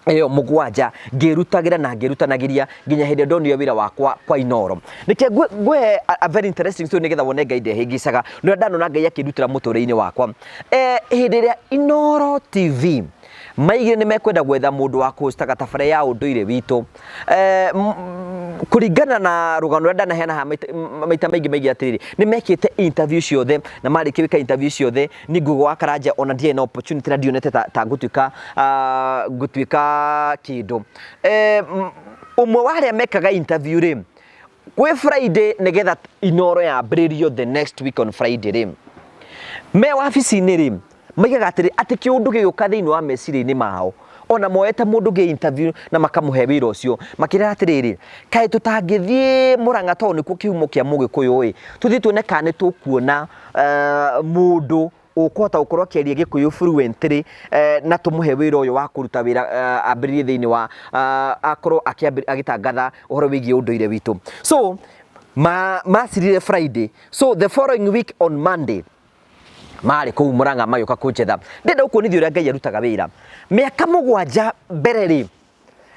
7 ngĩrutagĩra na ngĩrutanagĩria nginya hĩndĩ ĩrĩa ndonire wĩra wakwa kwa Inooro. Nĩkĩo ngũhe a very interesting story nĩgetha wone Ngai ndehĩngĩcaga, nĩ ũrĩa ndanona Ngai akĩndutĩra mũtũrĩre-inĩ wakwa. Hĩndĩ ĩrĩa Inooro TV maigire nĩ mekwenda gwetha mũndũ wa kũhostaga tabarĩra ya ũndũire witũ, kũringana na rũgano rũrĩa ndanaheana haha maita maingĩ maigire atĩrĩrĩ, nĩ mekĩte interview ciothe na marĩkia gwĩka interview ciothe, niĩ Ngũgĩ wa Karanja ona ndiarĩ na opportunity na ndionete ta ngũtuĩka kĩndũ. Ũmwe wa arĩa mekaga interview rĩ, kwĩ Friday nĩgetha Inooro yambĩrĩrio the next week on Friday rĩ, me wabici-inĩ rĩ, maigaga atĩrĩ atĩ kĩũndũ gĩgĩũka thĩinĩ wa meciria-inĩ mao, ona moete mũndũ ngĩ interview na makamũhe wĩra ũcio, makĩrera atĩrĩrĩ, kaĩ tũtangĩthiĩ Murang'a tondũ nĩkuo kĩhumo kĩa Mũgĩkũyũ ĩ, tũthiĩ tuone kana nĩ tũkuona mũndũ ũkũhota gũkorwo akĩaria Gĩkũyũ fluently, na tũmũhe wĩra ũyũ wa kũruta wĩra, ambĩrĩrie thĩinĩ wa akorwo agĩtangatha ũhoro wĩgiĩ ũndũire witũ. So macirire Friday, so the following week on Monday marĩ kũu Murang'a magĩũka kũnjetha. Ndĩrenda gũkuonithia ũrĩa Ngai arutaga wĩra. Mĩaka 7 mbere rĩ,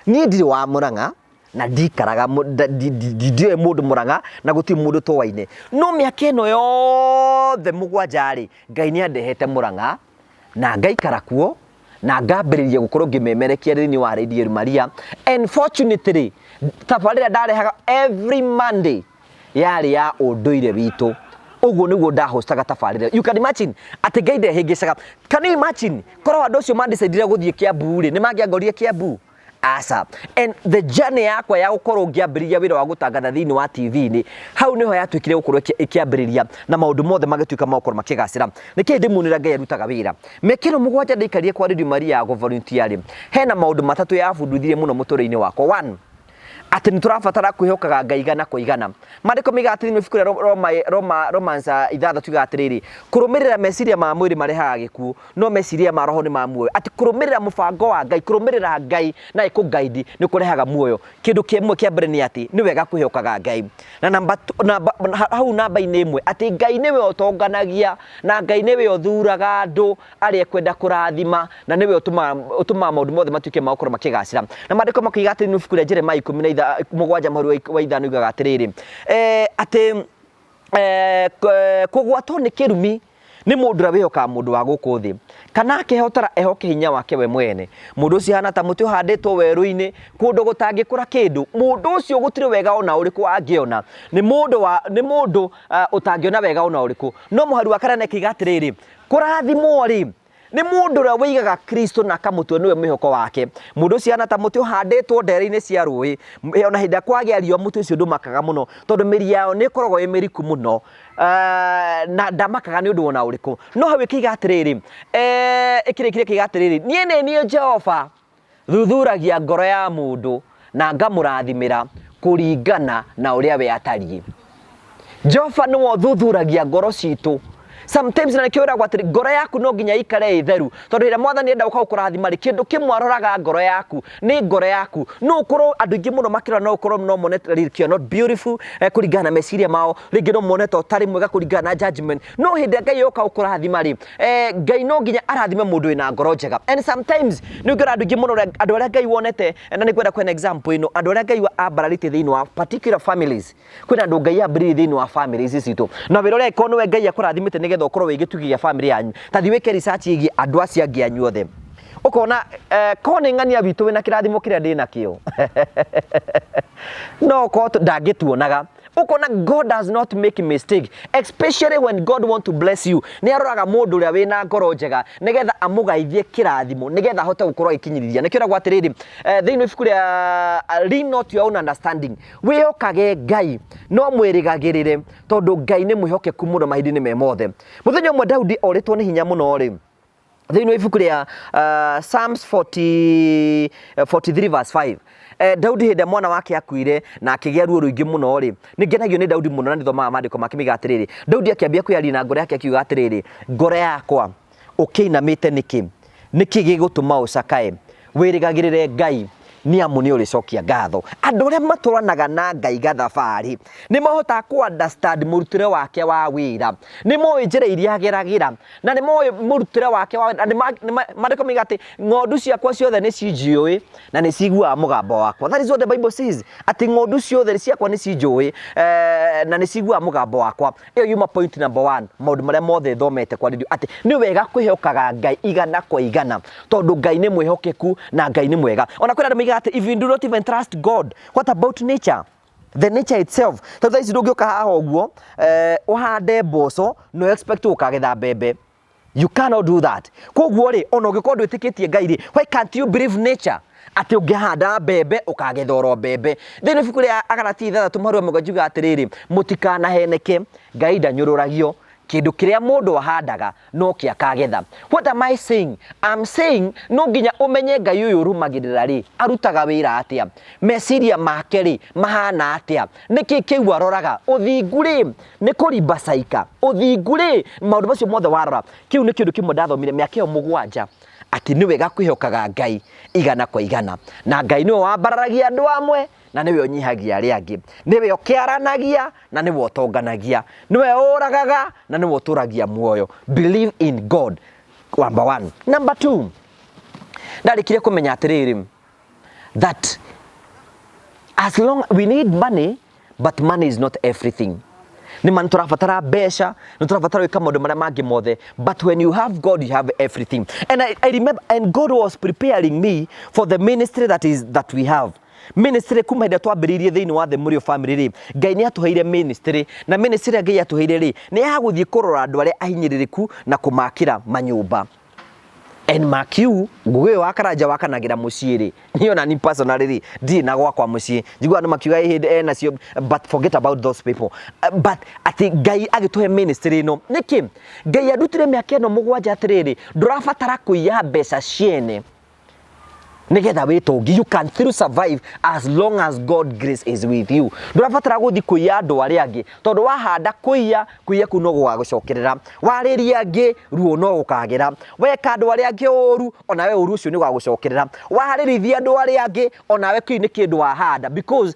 niĩ ndirĩ wa Murang'a na ndikaraga ndiũĩ mũndũ Murang'a na gũtirĩ mũndũ tũwaine, no mĩaka ĩno yothe 7 rĩ, Ngai nĩ andehete Murang'a na ngaikara kuo na ngambĩrĩria gũkorwo ngĩmemerekia thĩinĩ wa Radio Maria. And fortunately tabarĩra ndarehaga every Monday yarĩ ya ũndũire witũ. Ũguo nĩguo ndahostaga tabarĩra. You can imagine atĩ Ngai ndehĩngĩcaga. Can you imagine korwo andũ acio mandecidire gũthiĩ Kiambu rĩ, nĩ mangĩangorire Kiambu? Aca. And the journey yakwa ya gũkorwo ngĩambĩrĩria wĩra wa gũtangatha thĩinĩ wa TV-inĩ, hau nĩho yatuĩkire gũkorwo ĩkĩambĩrĩria na maũndũ mothe magĩtuĩka ma gũkorwo makĩgacĩra. Nĩkĩĩ ndĩmuonera Ngai arutaga wĩra? Mĩaka ĩno 7 ndaikarire kwa Radio Maria ya gũ-volunteer rĩ, hena maũndũ matatũ yabundithirie mũno mũtũrĩre-inĩ wakwa. One, atĩ nĩ tũrabatara kwĩhokaga Ngai igana kwa igana. Maandĩko moigaga atĩrĩ thĩinĩ wa ibuku rĩa Roma, Romans 6 yugaga atĩrĩrĩ, kũrũmĩrĩra meciria ma mwĩrĩ marehaga gĩkuũ, no meciria ma roho nĩ ma muoyo. Atĩ kũrũmĩrĩra mũbango wa Ngai, kũrũmĩrĩra Ngai na ĩkũ-guide nĩ kũrehaga muoyo. Kĩndũ kĩmwe kĩa mbere nĩ atĩ nĩ wega kwĩhokaga Ngai. Na namba, namba, hau namba-inĩ ĩmwe atĩ Ngai nĩwe ũtonganagia na Ngai nĩwe ũthuraga andũ arĩa ekwenda kũrathima na nĩwe ũtũmaga maũndũ mothe matuĩke ma gũkorwo makĩgacĩra. Na maandĩko makoiga atĩrĩ, nĩ ibuku rĩa Jeremia ikũmi na mũgwanja mũhari wa 5 yugaga atĩrĩrĩ, atĩ kũgwatwo nĩ kĩrumi Nĩ mũndũ ũrĩa wĩhokaga mũndũ wa gũkũ thĩ, kana akehotora ehoke hinya wake we mwene. Mũndũ ũcio ahana ta mũtĩ ũhandĩtwo werũ-inĩ, kũndũ gũtangĩkũra kĩndũ. Mũndũ ũcio gũtirĩ wega o na ũrĩkũ angĩona. Nĩ mũndũ wa, nĩ mũndũ ũtangĩona wega o na ũrĩkũ. No mũhari wa kanana ĩkĩiga atĩrĩrĩ, kũrathimwo-rĩ, nĩ mũndũ ũrĩa wĩigaga Kristo na akamũtua nĩwe mwĩhoko wake. Mũndũ ũcio ahana ta mũtĩ ũhandĩtwo ndere-inĩ cia rũĩ. Ona hĩndĩ ĩrĩa kwagĩa riũa mũtĩ ũcio ndũmakaga mũno, tondũ mĩri yayo nĩ ĩkoragwo ĩ mĩriku mũno. Na ndamakaga nĩ ũndũ ona ũrĩkũ. No hau ĩkĩiga atĩrĩrĩ, ĩkĩrĩkire ĩkĩiga atĩrĩrĩ, niĩ nĩ niĩ Jehova thuthuragia ngoro ya mũndũ na ngamũrathimĩra kũringana na ũrĩa we atariĩ. Jehova nĩwe ũthuthuragia ngoro citũ. Sometimes na nĩkĩo wĩragwo atĩrĩ, ngoro yaku no nginya ĩikare ĩ theru, tondũ hĩndĩ ĩrĩa Mwathani enda gũka gũkũrathima rĩ, kĩndũ kĩmwe aroraga ngoro yaku, nĩ ngoro yaku. No ũkorwo andũ aingĩ mũno makĩrora no ũkorwo no mone like you're not beautiful, kũringana na meciria mao, rĩngĩ no mone ta ũtarĩ mwega kũringana na judgment, no hĩndĩ ĩrĩa Ngai oka gũkũrathima rĩ, Ngai no nginya arathime mũndũ wĩna ngoro njega. And sometimes nĩ ũngĩona andũ aingĩ mũno andũ arĩa Ngai wonete, na nĩ ngwenda kũheana example ĩno, andũ arĩa Ngai ambararĩtie thĩinĩ wa particular families, kwĩna andũ Ngai ambĩrĩirie thĩinĩ wa family ici citũ, na wĩra ũrĩa angĩkorwo nĩwe Ngai akũrathimĩte nĩgetha ũkorwo wĩ gĩtugĩ gĩa family yanyu, ta thiĩ wĩke research ĩgiĩ andũ acio angĩ anyu othe, ũkona korwo nĩ ng'ania witũ wĩna kĩrathimo kĩrĩa ndĩnakĩo no ũkorwo ndangĩtuonaga. Ũkona God does not make mistake, especially when God want to bless you. Nĩ aroraga mũndũ ũrĩa wĩna ngoro njega nĩgetha amũgaithie kĩrathimo, nĩgetha ahote gũkorwo agĩkinyĩrĩria. Nĩkĩo ĩragwo atĩrĩrĩ, thĩinĩ wa ibuku rĩa lean not your own understanding, wĩhokage Ngai no mwĩrĩgagĩrĩre, tondũ Ngai nĩ mwĩhokeku mũno mahinda-inĩ me mothe. Mũthenya ũmwe Daudi orĩtwo nĩ hinya mũno rĩ, thĩinĩ wa ibuku rĩa Psalms 40, 43 verse 5, Daudi hĩndĩ ĩrĩa mwana wake akuire na akĩgĩa ruo rũingĩ mũno rĩ, nĩ ngenagio nĩ Daudi mũno na nĩthomaga maandĩko make maiga atĩrĩrĩ, Daudi akĩambia kwĩyaria na ngoro yake akiuga atĩrĩrĩ, ngoro yakwa ũkĩinamĩte nĩkĩ? Nĩkĩ gĩgũtũma ũcakae? Wĩrĩgagĩrĩre Ngai nĩ amu nĩ ũrĩcokia ngatho. Andũ arĩa matũranaga na Ngai gathabarĩ nĩ mahotaga kũ understand mũrutĩre wake wa wĩra, nĩ moĩ njĩra iria ageragĩra, na nĩ moĩ mũrutĩre wake wa wĩra, na maandĩko moigaga atĩ ng'ondu ciakwa ciothe nĩ cinjũĩ na nĩ ciguaga mũgambo wakwa. That is what the Bible says, atĩ ng'ondu ciothe ciakwa nĩ cinjũĩ na nĩ ciguaga mũgambo wakwa. Ĩyo yuma point number one, maũndũ marĩa mothe thomete kwa radio, atĩ nĩ wega kwĩhokaga Ngai igana kwa igana, tondũ Ngai nĩ mwĩhokeku na Ngai nĩ mwega. Ona kwĩna andũ moigaga atĩ if you do not even trust God, what about nature? The nature itself. Tondũ thaa ici ndũngĩũka haha ũguo, ũhande mboco na expect ũkagetha mbembe. You cannot do that. Koguo rĩ, ona ũngĩkorwo ndwĩtĩkĩtie Ngai rĩ, why can't you believe nature? Atĩ ũngĩhanda mbembe ũkagetha oro mbembe. Thĩinĩ wa ibuku rĩa Agalatia ithathatũ mũhari wa mũgwanja yugaga atĩrĩrĩ, mũtikanaheneke, Ngai ndanyũrũragio, kĩndũ kĩrĩa mũndũ ahandaga no kĩo akagetha. What am I saying? I'm saying no nginya ũmenye Ngai ũyũ ũrũmagĩrĩra rĩ, arutaga wĩra atĩa? Meciria make rĩ, mahana atĩa? Nĩkĩ kĩu aroraga? Ũthingu rĩ, nĩ kũrimbacaika. Ũthingu rĩ, maũndũ macio mothe warora, kĩu nĩ kĩndũ kĩmwe ndathomire mĩaka ĩyo mũgwanja, atĩ nĩ wega kwĩhokaga Ngai igana kwa igana. Na Ngai nĩwe wambararagia andũ amwe, na nĩwe ũnyihagia arĩa angĩ. Nĩwe ũkĩaranagia, na nĩwe ũtonganagia. Nĩwe ũragaga, na nĩwe ũtũragia muoyo. Believe in God, number one. Number two, ndarĩkire kũmenya atĩrĩrĩ, that as long we need money, but money is not everything. Nĩ ma nĩ tũrabatara mbeca, nĩ tũrabatara gwĩka maũndũ marĩa mangĩ mothe, but when you have God, you have everything. And I remember, and God was preparing me for the ministry that is that we have. Ministry kuma hĩndĩ ĩrĩa twambĩrĩirie thĩinĩ wa The Mũrĩo family rĩ, Ngai nĩ atũheire ministry, na ministry ĩrĩa Ngai atũheire rĩ, nĩ ya gũthiĩ kũrora andũ arĩa ahinyĩrĩrĩku na kũmakĩra manyũmba. And mark you, Ngũgĩ ũyũ wa Karanja wakanagĩra mũciĩ rĩ, niĩ ona ni personally rĩ, ndirĩ na gwakwa mũciĩ. Njiguaga andũ makiuga ĩ hĩndĩ enacio, but forget about those people. But atĩ Ngai agĩtũhe ministry ĩno. Nĩkĩ? Ngai andutire mĩaka ĩno mũgwanja atĩrĩrĩ, ndũrabatara kũiya mbeca ciene nĩgetha wĩtongie. You can still survive as long as God grace is with you. Ndũrabatara gũthiĩ kũiya andũ arĩa angĩ, tondũ wahanda kũiya, kũiya kũu no gũgagũcokerera. Warĩria angĩ, ruo no ũkagera. Weka andũ arĩa angĩ ũru, onawe ũru ũcio nĩ ũgagũcokerera. Warĩrithia andũ arĩa angĩ, onawe kĩu nĩ kĩndũ wahanda, because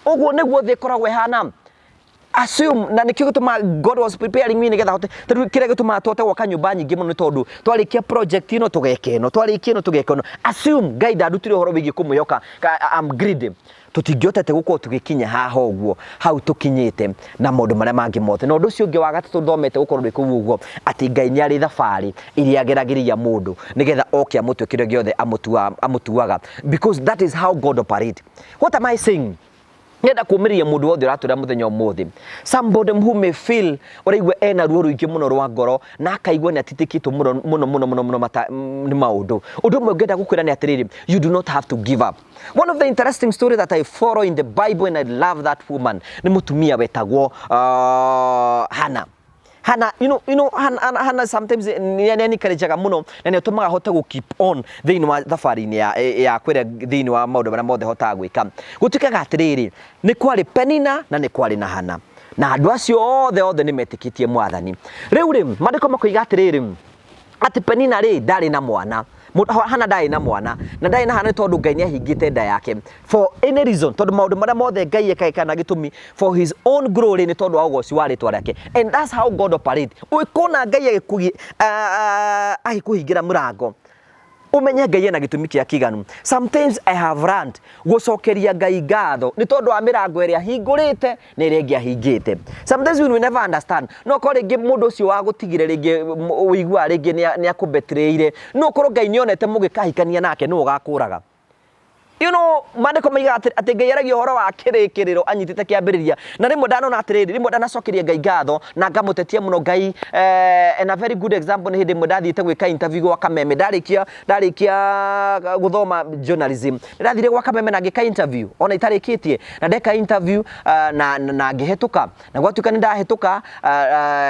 ũguo nĩguo thĩ ĩkoragwo ĩhana. Assume na nĩkĩo gĩtũma God was preparing me nĩgetha hote, tondũ kĩrĩa gĩtũmaga tũhote gwaka nyũmba nyingĩ mũno nĩ tondũ twarĩkia project ĩno tũgeka ĩno, twarĩkia ĩno tũgeka ĩno. Assume Ngai ndandutire ũhoro wĩgiĩ kũmwĩhoka I'm greedy, tũtingĩhotete gũkorwo tũgĩkinya haha ũguo hau tũkinyĩte na maũndũ marĩa mangĩ mothe. Na ũndũ ũcio ũngĩ wa gatatũ thomete gũkorwo ndĩ kũu ũguo, atĩ Ngai nĩ arĩ thabarĩ iria ageragĩria mũndũ nĩgetha oke amũtue kĩrĩa gĩothe amũtuaga, because that is how God operate. What am I saying? Ngenda kũmĩrĩria mũndũ wothe ũratũra mũthenya ũmũthĩ, somebody who may feel ũraigua ena ruo rũingĩ mũno rwa ngoro na akaigua nĩ atitikĩtwo mũno mũno mũno mũno mũno nĩ maũndũ. Ũndũ ũmwe ngenda gũkwĩra nĩ atĩrĩrĩ, you do not have to give up. One of the interesting story that I follow in the Bible, and I love that woman, nĩ mũtumia wetagwo Hannah. Hannah, Hannah, Hannah, Hannah sometimes nĩ encourageaga mũno na nĩ atũmaga hote gũ keep on thĩinĩ wa thabarĩ-inĩ ya kwĩra thĩinĩ wa maũndũ marĩa mothe hotaga gwĩka. Gũtuĩkaga atĩrĩrĩ, nĩ kwarĩ Penina na nĩ kwarĩ na Hannah, na andũ acio othe othe nĩ metĩkĩtie Mwathani. Rĩu rĩ, maandĩko makoiga atĩrĩrĩ, atĩ Penina rĩ ndarĩ na mwana. Hannah ndarĩ na mwana, na ndarĩ na Hannah nĩ tondũ Ngai nĩ ahingĩte nda yake for any reason, tondũ maũndũ marĩa mothe Ngai ekaga na gĩtũmi for his own glory, nĩ tondũ wa ũgoci wa rĩtwa rĩake. And that's how God operate. Ũkona Ngai agĩkũhingĩra mũrango, ũmenye Ngai ena gĩtũmi kĩa kĩganu. Sometimes I have learned gũcokeria Ngai ngatho nĩ tondũ wa mĩrango ĩrĩa ahingũrĩte na ĩrĩa ĩngĩ ahingĩte. Sometimes we will never understand. No korwo rĩngĩ mũndũ ũcio wagũtigire, rĩngĩ ũiguaga rĩngĩ nĩ akũbetrĩire, no korwo Ngai nĩonete mũgĩkahikania nake nĩwe ũgakũraga. Maandĩko maigaga atĩ Ngai aragia ũhoro wa kĩrĩkĩrĩro anyitĩte kĩambĩrĩria. Na rĩmwe ndanona atĩrĩrĩ, rĩmwe ndanacokeria Ngai ngatho na ngamũtetia mũno Ngai. And a very good example nĩ hĩndĩ ĩmwe ndathiĩte gwĩka interview gwa Kameme. Ndarĩkia gũthoma journalism, nĩndathire gwa Kameme na ngĩka interview ona itarĩkĩtie, na ndeka interview na ngĩhĩtũka, na gwatuĩka nĩ ndahĩtũka,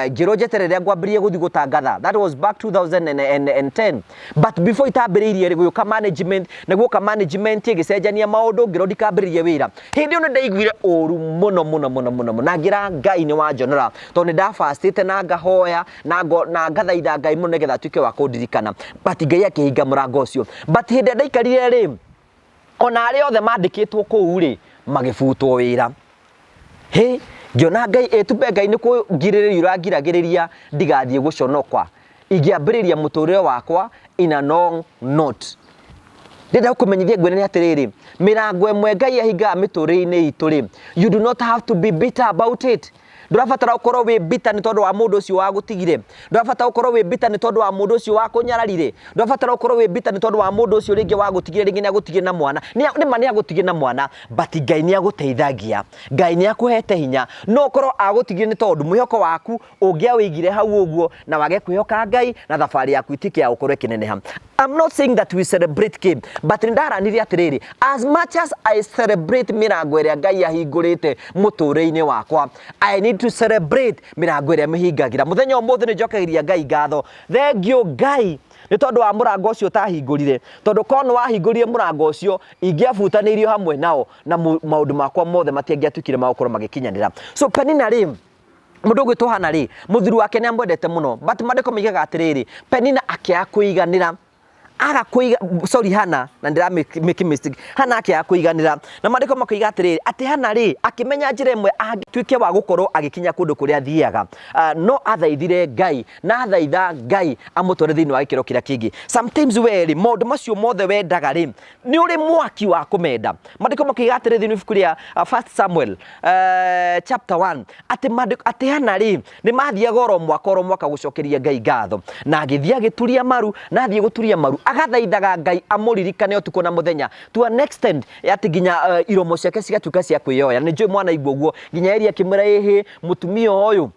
ngĩrwo njeterere rĩrĩa ngwambĩrĩria gũthiĩ gũtangatha. That was back 2010, but before itambĩrĩirie rĩ, gũgĩũka management, na guoka management ĩgĩcenjania maũndũ, ngĩrwo ndikambĩrĩrie wĩra. Hĩndĩ ĩyo nĩ ndaiguire ũru mũno mũno mũno mũno mũno, na ngĩra Ngai nĩ wanjonora, tondũ nĩ ndabacĩte na ngahoya na ngathaitha Ngai mũno nĩgetha atuĩke wa kũndirikana, but Ngai akĩhinga mũrango ũcio. But hĩndĩ ĩrĩa ndaikarire rĩ, ona arĩa othe mandĩkĩtwo kũu rĩ, magĩbutwo wĩra. Hĩ, ngĩona Ngai ĩtumbe, Ngai nĩ kũngirĩrĩria ũrangiragĩrĩria ndigathiĩ gũconoka ingĩambĩrĩria mũtũrĩre wakwa in a long note. Ndĩrenda gũkũmenyithia ngwĩre nĩ atĩrĩrĩ, mĩrango ĩmwe Ngai ahingaga mĩtũrĩre-inĩ itũ rĩ, you do not have to be bitter about it. Ndũrabatara gũkorwo wĩ bitter nĩ tondũ wa mũndũ ũcio wagũtigire, ndũrabatara gũkorwo wĩ bitter nĩ tondũ wa mũndũ ũcio wakũnyararire, ndũrabatara gũkorwo wĩ bitter nĩ tondũ wa mũndũ ũcio rĩngĩ wagũtigire, rĩngĩ nĩ agũtigire na mwana. Nĩ ma nĩ agũtigire na mwana, but Ngai nĩ agũteithagia, Ngai nĩ akũhete hinya. No ũkorwo agũtigire nĩ tondũ mwĩhoko waku ũngĩawĩigire hau ũguo na wage kwĩhoka Ngai, na thabarĩ yaku ituĩke ya gũkorwo ĩkĩneneha. I'm not saying that we celebrate game, but nĩ ndaranire atĩrĩrĩ, as much as I celebrate mĩrango ĩrĩa Ngai ahingũrĩte mũtũrĩre-inĩ wakwa, I need to celebrate mĩrango ĩrĩa mĩhingagĩra. Mũthenya ũmũthĩ nĩ njokagĩria Ngai ngatho. Thank you Ngai nĩ tondũ wa mũrango ũcio ũtahingũrire, tondũ korwo nĩ wahingũrire mũrango ũcio, ingĩabutanĩirio hamwe nao na maũndũ makwa mothe matiangĩatuĩkire ma gũkorwo magĩkinyanĩra. So Penina rĩ, mũndũ ũgwĩtwo Hana rĩ, mũthuri wake nĩ amwendete mũno, but maandĩko maigaga atĩrĩrĩ, Penina akĩaga kũiganĩra, aga kũiga, sorry, Hana, na ndĩra make mistake, Hana akĩaga kũiganĩra, na maandĩko makoiga atĩrĩrĩ, atĩ Hana rĩ, akĩmenya njĩra ĩmwe angĩtuĩke wa gũkorwo agĩkinya kũndũ kũrĩa athiaga, no athaithire Ngai, na athaitha Ngai amũtware thĩinĩ wa gĩkĩro kĩrĩa kĩngĩ. Sometimes we rĩ, maũndũ macio mothe wendaga rĩ, nĩ ũrĩ mwaki wa kũmenda. Maandĩko makoiga atĩrĩ thĩinĩ wa ibuku rĩa First Samuel chapter 1, atĩ maandĩko atĩ Hana rĩ, nĩ mathiaga oro mwaka oro mwaka gũcokeria Ngai ngatho, na agĩthiĩ agĩturia maru, na athiĩ gũturia maru agathaithaga Ngai amũririkane ũtukũ na mũthenya, to an extent atĩ nginya iromo ciake cigatuĩka cia kwĩyoya. Nĩ njũĩ mwana igua ũguo, nginya Eli akĩmwĩra, ĩhĩ, mũtumia ũyũ,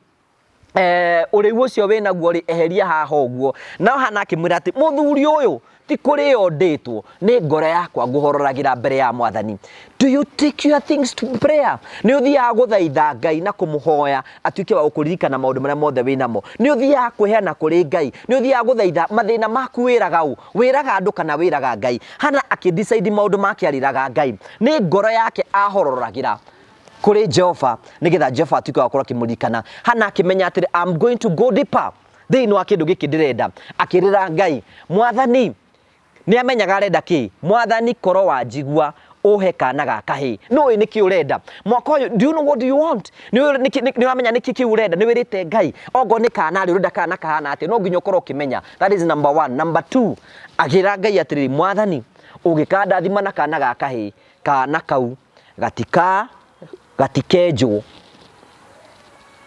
ũrĩu ũcio wĩnaguo rĩ, eheria haha ũguo. No Hana akĩmwĩra atĩ mũthuri ũyũ, ti kũrĩo ndĩtwo, nĩ ngoro yakwa ngũhororagĩra mbere ya Mwathani. Do you take your things to prayer? Nĩ ũthiaga gũthaitha Ngai na kũmũhoya atuĩke wa gũkũririkana maũndũ marĩa mothe wĩnamo? Nĩ ũthiaga kwĩheana kũrĩ Ngai? Nĩ ũthiaga gũthaitha? Mathĩna maku wĩraga ũ? Wĩraga andũ kana wĩraga Ngai? Hana akĩdecide maũndũ make arĩraga Ngai, nĩ ngoro yake ahororagĩra kũrĩ Jehova nĩgetha Jehova atuĩke wa gũkorwo akĩmũririkana. Hana akĩmenya atĩrĩ, I'm going to go deeper thĩinĩ wa kĩndũ gĩkĩ ndĩrenda. Akĩrĩra Ngai, Mwathani, nĩ amenyaga arenda kĩ. Mwathani, korwo wanjigua Ũhe kana ga kahĩĩ. Nũĩ nĩkĩ ũrenda mwaka ũyũ? Do you know what do you want? Nĩ ũramenya nĩkĩ kĩu ũrenda? Nĩ wĩrĩte Ngai ongorwo nĩ kana rĩ, ũrenda kana kahana atĩa? No nginya ũkorwo ũkĩmenya. That is number one. Number two, akĩra Ngai atĩrĩrĩ, Mwathani, ũngĩkandathima na kana ga kahĩĩ, kana kau gatikenjwo.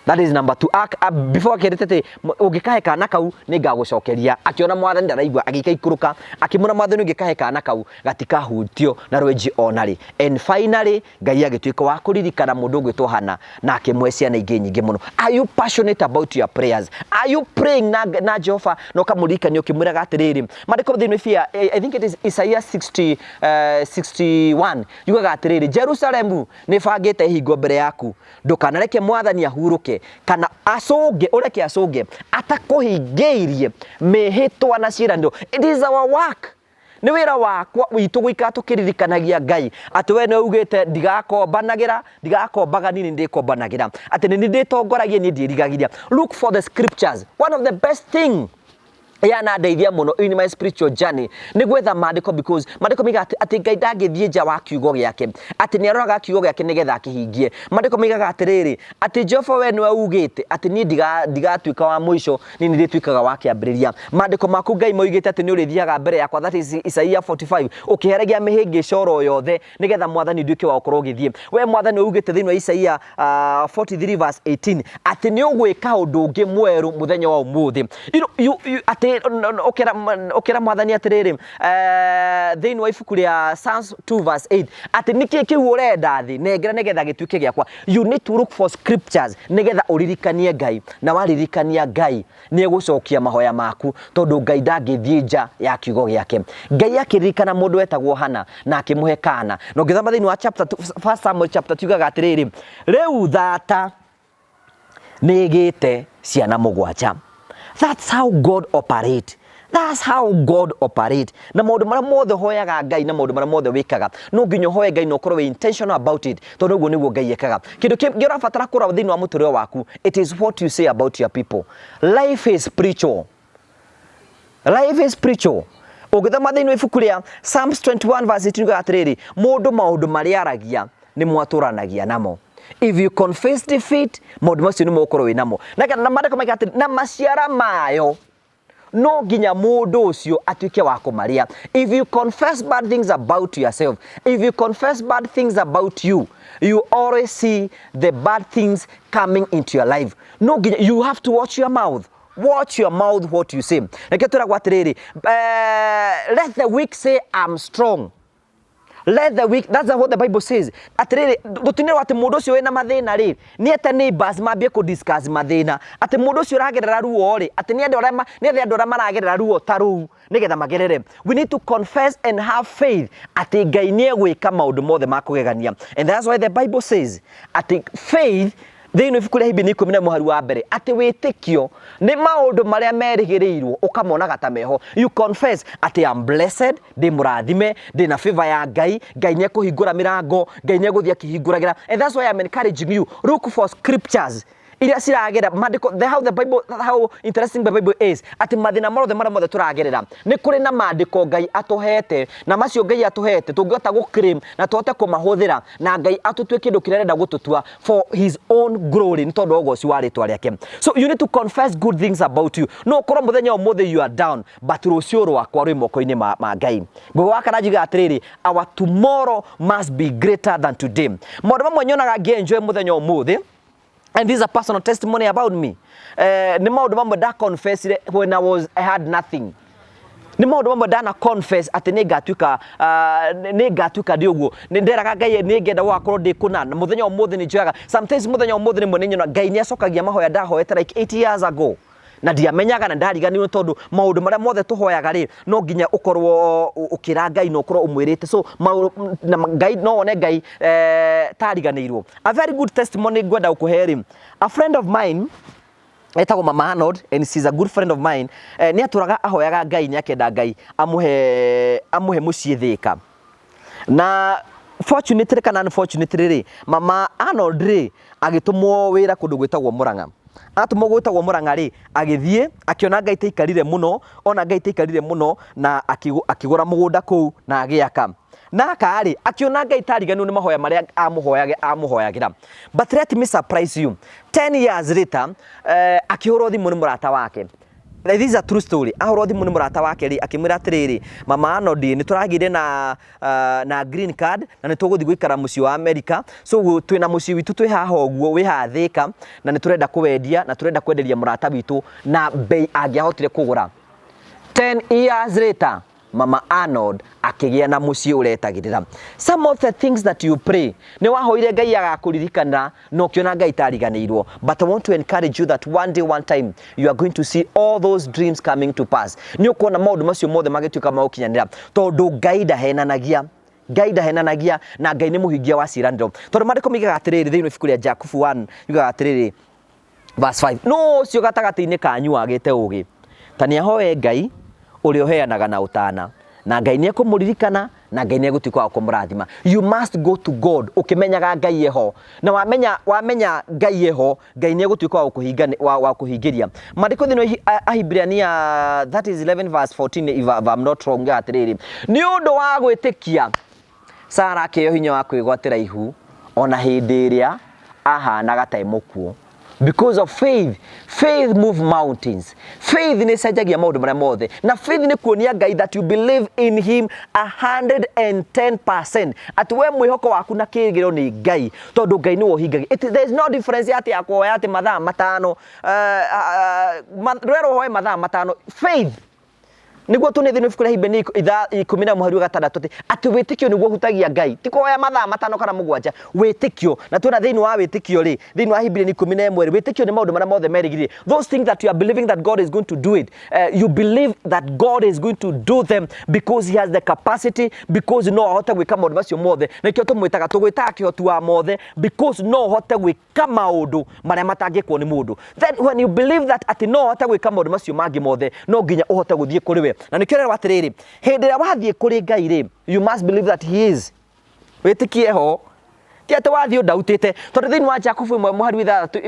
That is number two. Before akĩrĩte atĩ ũngĩkahe kana kau nĩ ngagũcokeria, akĩona Mwathani ndaraigua, agĩkaikũrũka akĩmwĩra, Mwathani, ũngĩkahe kana kau gatikahutio na rwenji ona rĩ. And finally Ngai agĩtuĩka wa kũririkana mũndũ ũgwĩtwo Hana na akĩmũhe ciana ingĩ nyingĩ mũno. Are you passionate about your prayers? Are you praying na Jehova na ũkamũririkania ũkĩmwĩraga atĩrĩrĩ, maandĩko thĩinĩ bia, I think it is Isaiah 60, 61, yugaga atĩrĩrĩ, Jerusalemu nĩ bangĩte ihingo mbere yaku, ndũkanareke Mwathani ahurũke kana acũnge, ũreke acũnge atakũhingĩirie mĩhĩtwa na ciĩranĩro. It is our work, nĩ wĩra wakwa witũ gũikara tũkĩririkanagia Ngai atĩ we nĩ ugĩte ndigakombanagĩra, ndigakombaga, niĩ nĩ ndĩkombanagĩra, atĩ nĩ ndĩtongoragia, niĩ ndiĩrigagĩria. Look for the scriptures. One of the best thing yanandeithia mũno in my spiritual journey nĩ gwetha maandĩko, because maandĩko maigaga atĩ Ngai ndangĩthiĩ nja wa kiugo gĩake, atĩ nĩ aroraga kiugo gĩake nĩgetha akĩhingie. Maandĩko maigaga atĩrĩrĩ, atĩ Jehova, we nĩwe ugĩte atĩ niĩ ndigatuĩka wa mũico, niĩ nĩ ndĩtuĩkaga wa kĩambĩrĩria. Maandĩko maku Ngai moigĩte atĩ nĩ ũrĩthiaga mbere yakwa, that is Isaiah 45, ũkĩheragia mĩhĩngĩca oro yothe nĩgetha Mwathani nduĩke wa gũkorwo ũgĩthiĩ. We Mwathani ugĩte thĩinĩ wa Isaia 43 verse 18 atĩ nĩ ũgwĩka ũndũ ũngĩ mwerũ mũthenya wa ũmũthĩ. You know, you, you, atĩ ũkĩra Mwathani atĩrĩrĩ, thĩinĩ wa ibuku rĩa Psalms 2 verse 8, atĩ nĩkĩ kĩu ũrenda thĩ nengera nĩgetha gĩtuĩke gĩakwa. You need to look for scriptures nĩgetha ũririkanie Ngai, na waririkania Ngai nĩ egũcokia mahoya maku, tondũ Ngai ndangĩthiĩ nja ya kiugo gĩake. Ngai akĩririkana mũndũ wetagwo Hana na akĩmũhe kana, na ũngĩthoma thĩinĩ wa chapter 2, First Samuel chapter 2, yugaga atĩrĩrĩ, rĩu thata nĩ ĩgĩte ciana mũgwanja. That's how God operate. That's how God operate. Na maũndũ marĩa mothe ũhoyaga Ngai na maũndũ marĩa mothe wĩkaga, no nginya ũhoe Ngai na ũkorwo wĩ intentional about it, tondũ ũguo nĩguo Ngai ekaga. Kĩndũ kĩngĩ ũrabatara kũrora thĩinĩ wa mũtũrĩre waku, it is what you say about your people. Life is spiritual. Life is spiritual. Ũngĩthoma thĩinĩ wa ibuku rĩa Psalms 21 verse 18, yugaga atĩrĩrĩ, mũndũ maũndũ marĩa aragia nĩ mwatũranagia namo. If you confess defeat, maũndũ macio nĩmo ũkorwo wĩ namo, na maandĩko maiga atĩrĩ, na maciara mayo no nginya mũndũ ũcio atuĩke wa kũmarĩa. If you confess bad things about yourself, if you confess bad things about you, you always see the bad things coming into your life. No nginya you have to watch your mouth. Watch your mouth, what you say. Reke twĩragwo atĩrĩrĩ, let the weak say, "I'm strong." Let the weak, that's what the Bible says. Atĩrĩrĩ, tũtinĩrwo atĩ mũndũ ũcio wĩna mathĩna rĩ, nĩ ete neighbors mambie kũ discuss mathĩna, atĩ mũndũ ũcio ũragerera ruo rĩ, atĩ nĩ ende andũ arĩa maragerera ruo ta rũu nĩgetha magerere. We need to confess and have faith atĩ Ngai nĩ egwĩka maũndũ mothe ma kũgegania. And that's why the Bible says atĩ faith, thĩinĩ wa ibuku rĩa Hibini 10 na mũhari wa mbere, atĩ wĩtĩkio nĩ maũndũ marĩa merĩgĩrĩirwo ũkamonaga ta meho. You confess atĩ am blessed, ndĩ mũrathime, ndĩ na favor ya Ngai, Ngai nĩ ekũhingũra mĩrango, Ngai nĩ egũthiĩ akĩhingũragĩra. And that's why I'm encouraging you, look for scriptures iria ciragera maandĩko, the how the Bible, how interesting the Bible is, atĩ mathĩna mothe marĩa mothe tũragerera nĩ kũrĩ na maandĩko Ngai atũhete, na macio Ngai atũhete tũngĩhota gũ na tũhote kũmahũthĩra na Ngai atũtue kĩndũ kĩrĩa arenda gũtũtua for his own glory, nĩ tondũ wa ũgoci wa rĩtwa rĩake. So you need to confess good things about you. No ũkorwo mũthenya ũmũthĩ you are down, but rũciũ rwakwa rwĩ moko-inĩ ma Ngai. Ngũgĩ wa kana njugaga atĩrĩrĩ, our tomorrow must be greater than today. Maũndũ mamwe nyonaga ngĩ-enjoy mũthenya ũmũthĩ, and this is a personal testimony about me, nĩ maũndũ mamwe nda confessire when I had nothing. Nĩ maũndũ mamwe ndana confess atĩ nĩ ngatuĩka ndĩ ũguo, nĩ nderaga Ngai nĩ ngenda gũgakorwo ndĩ kũna, na mũthenya ũmũthĩ nĩ njoyaga. Sometimes mũthenya ũmũthĩ rĩmwe nĩ nyona Ngai nĩ acokagia mahoya ndahoete like 8 years ago na ndiamenyaga na ndariganĩirwo, tondũ maũndũ marĩa mothe tũhoyaga rĩ, no nginya ũkorwo ũkĩra Ngai na ũkorwo ũmwĩrĩte. So maũndũ na Ngai no wone Ngai tariganĩirwo. A very good testimony ngwenda gũkũhe rĩ, a friend of mine etagwo Mama Arnold, and she's a good friend of mine. Nĩ atũraga ahoyaga Ngai, nĩ akenda Ngai amuhe mũciĩ Thĩka, na fortunately kana unfortunately rĩ, Mama Arnold rĩ, agĩtũmwo wĩra kũndũ gwĩtagwo Murang'a. Atũmwo gwĩtagwo Mũrang'a rĩ, agĩthiĩ akĩona Ngai taikarire mũno, ona Ngai taikarire mũno na akĩgũra mũgũnda kũu na agĩaka. Na aka rĩ, akĩona Ngai tariganĩirwo nĩ mahoya marĩa amũhoyagĩra. But let me surprise you, 10 years later, akĩhũrwo thimũ nĩ mũrata wake. This is a true story. Ahũrwo thimũ nĩ mũrata wake rĩ, akĩmwĩra atĩrĩrĩ, Mama Arnold nĩ tũragĩire na green card na nĩ tũgũthiĩ gũikara mũciĩ wa America. So twĩna mũciĩ witũ twĩ haha ũguo, wĩ haha Thĩka, na nĩ tũrenda kũwendia na tũrenda kwenderia mũrata witũ na bei angĩahotire kũgũra. 10 years later, Mama Arnold akĩgĩa na mũciĩ ũretagĩrĩra. Some of the things that you pray, nĩ wahoire Ngai agakũririkana na ũkĩona Ngai tariganĩirwo. But I want to encourage you that one day, one time, you are going to see all those dreams coming to pass. Nĩ ũkuona maũndũ macio mothe magĩtuĩka ma gũkinyanĩra, tondũ Ngai ndahenanagia. Ngai ndahenanagia na Ngai nĩ mũhingia wa ciĩranĩro. Tondũ maandĩko moigaga atĩrĩrĩ thĩinĩ wa ibuku rĩa Jakubu 1, yugaga atĩrĩrĩ, verse 5, nũ ũcio gatagatĩ-inĩ kanyu wagĩte ũũgĩ? Ta nĩahoe Ngai ũrĩa ũheanaga na ũtana, na Ngai nĩekũmũririkana na Ngai nĩegũtuĩka wa kũmũrathima. You must go to God ũkĩmenyaga Ngai eho, na wamenya Ngai eho, Ngai nĩegũtuĩka wa kũhingĩria. Maandĩko thĩinĩ wa Ahibirania, that is 11 verse 14, if I'm not wrong, atĩrĩrĩ, nĩ ũndũ wa gwĩtĩkia Sara akĩheo hinya wa kwĩgwatĩra ihu ona hĩndĩ ĩrĩa ahanaga ta e mũkuũ. Because of faith, faith move mountains. Faith nĩ ĩcenjagia maũndũ marĩa mothe. Na faith nĩ kuonia Ngai that you believe in him 110%. Atĩ we mwĩhoko waku na kĩrĩgĩrĩro nĩ Ngai, tondũ Ngai nĩwe ũhingagia. There is no difference atĩ ya kũhoya atĩ mathaa matano, ndũrerwo ũhoe mathaa matano. Faith nĩguo tũne thĩinĩ wa ibuku rĩa Ahibirania ithaa ikũmi na mũhari wa gatandatũ atĩ wĩtĩkio nĩguo ũhutagia Ngai, ti kũhoya mathaa matano kana mũgwanja, wĩtĩkio. Na tuona thĩinĩ wa wĩtĩkio rĩ, thĩinĩ wa Ahibirania 11 rĩ, wĩtĩkio nĩ maũndũ marĩa mothe merĩgĩrĩire, those things that you are believing that God is going to do it, you believe that God is going to do them because he has the capacity, because no ahote gwĩka maũndũ macio mothe. Nĩkĩo tũmwĩtaga, tũgwĩtaga kĩhoti wa mothe, because no ũhote gwĩka maũndũ marĩa matangĩkwo nĩ mũndũ. Then when you believe that atĩ no ũhote gwĩka maũndũ macio mangĩ mothe, no nginya ũhote gũthiĩ kũrĩ we. Na nĩkĩo ũrerwo atĩrĩrĩ, hĩndĩ ĩrĩa wathiĩ kũrĩ Ngai rĩ, you must believe that he is. Wĩtĩkie ho. Ti atĩ wathiĩ ũndautĩte, tondũ thĩinĩ wa Jakubu ĩmwe mũhari wa ithathatũ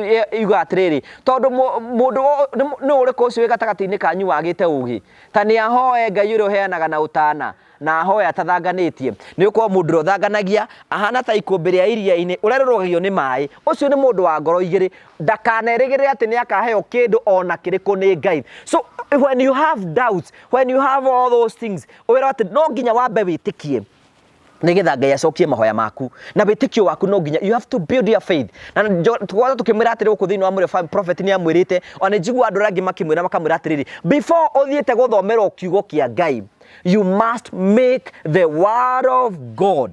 yugaga atĩrĩrĩ, tondũ mũndũ nĩ ũrĩkũ ũcio wĩ gatagatĩ-inĩ kanyu wagĩte ũũgĩ? Ta nĩ ahoe Ngai ũrĩa ũheanaga na ũtana, na ahoe atathanganĩtie. Nĩ gũkorwo mũndũ ũrĩa ũthanganagia ahana ta ikũmbĩ rĩa iria-inĩ ũrĩa rĩrũgagio nĩ maĩ. Ũcio nĩ mũndũ wa ngoro igĩrĩ, ndakanerĩgĩrĩre atĩ nĩ akaheo kĩndũ ona kĩrĩkũ nĩ Ngai. So when you have doubts, when you have all those things, ũwĩrwo atĩ no nginya wambe wĩtĩkie nĩgetha Ngai acokie mahoya maku. Na wĩtĩkio waku no nginya, you have to build your faith. Na tũkoragwo tũkĩmwĩra atĩrĩ gũkũ thĩinĩ wa Mũrĩo Family, prophet nĩ amwĩrĩte, ona nĩ njiguaga andũ arĩa angĩ makĩmwĩra makamwĩra atĩrĩrĩ, before ũthiĩte gũthomerwo kiugo kĩa Ngai, you must make the word of God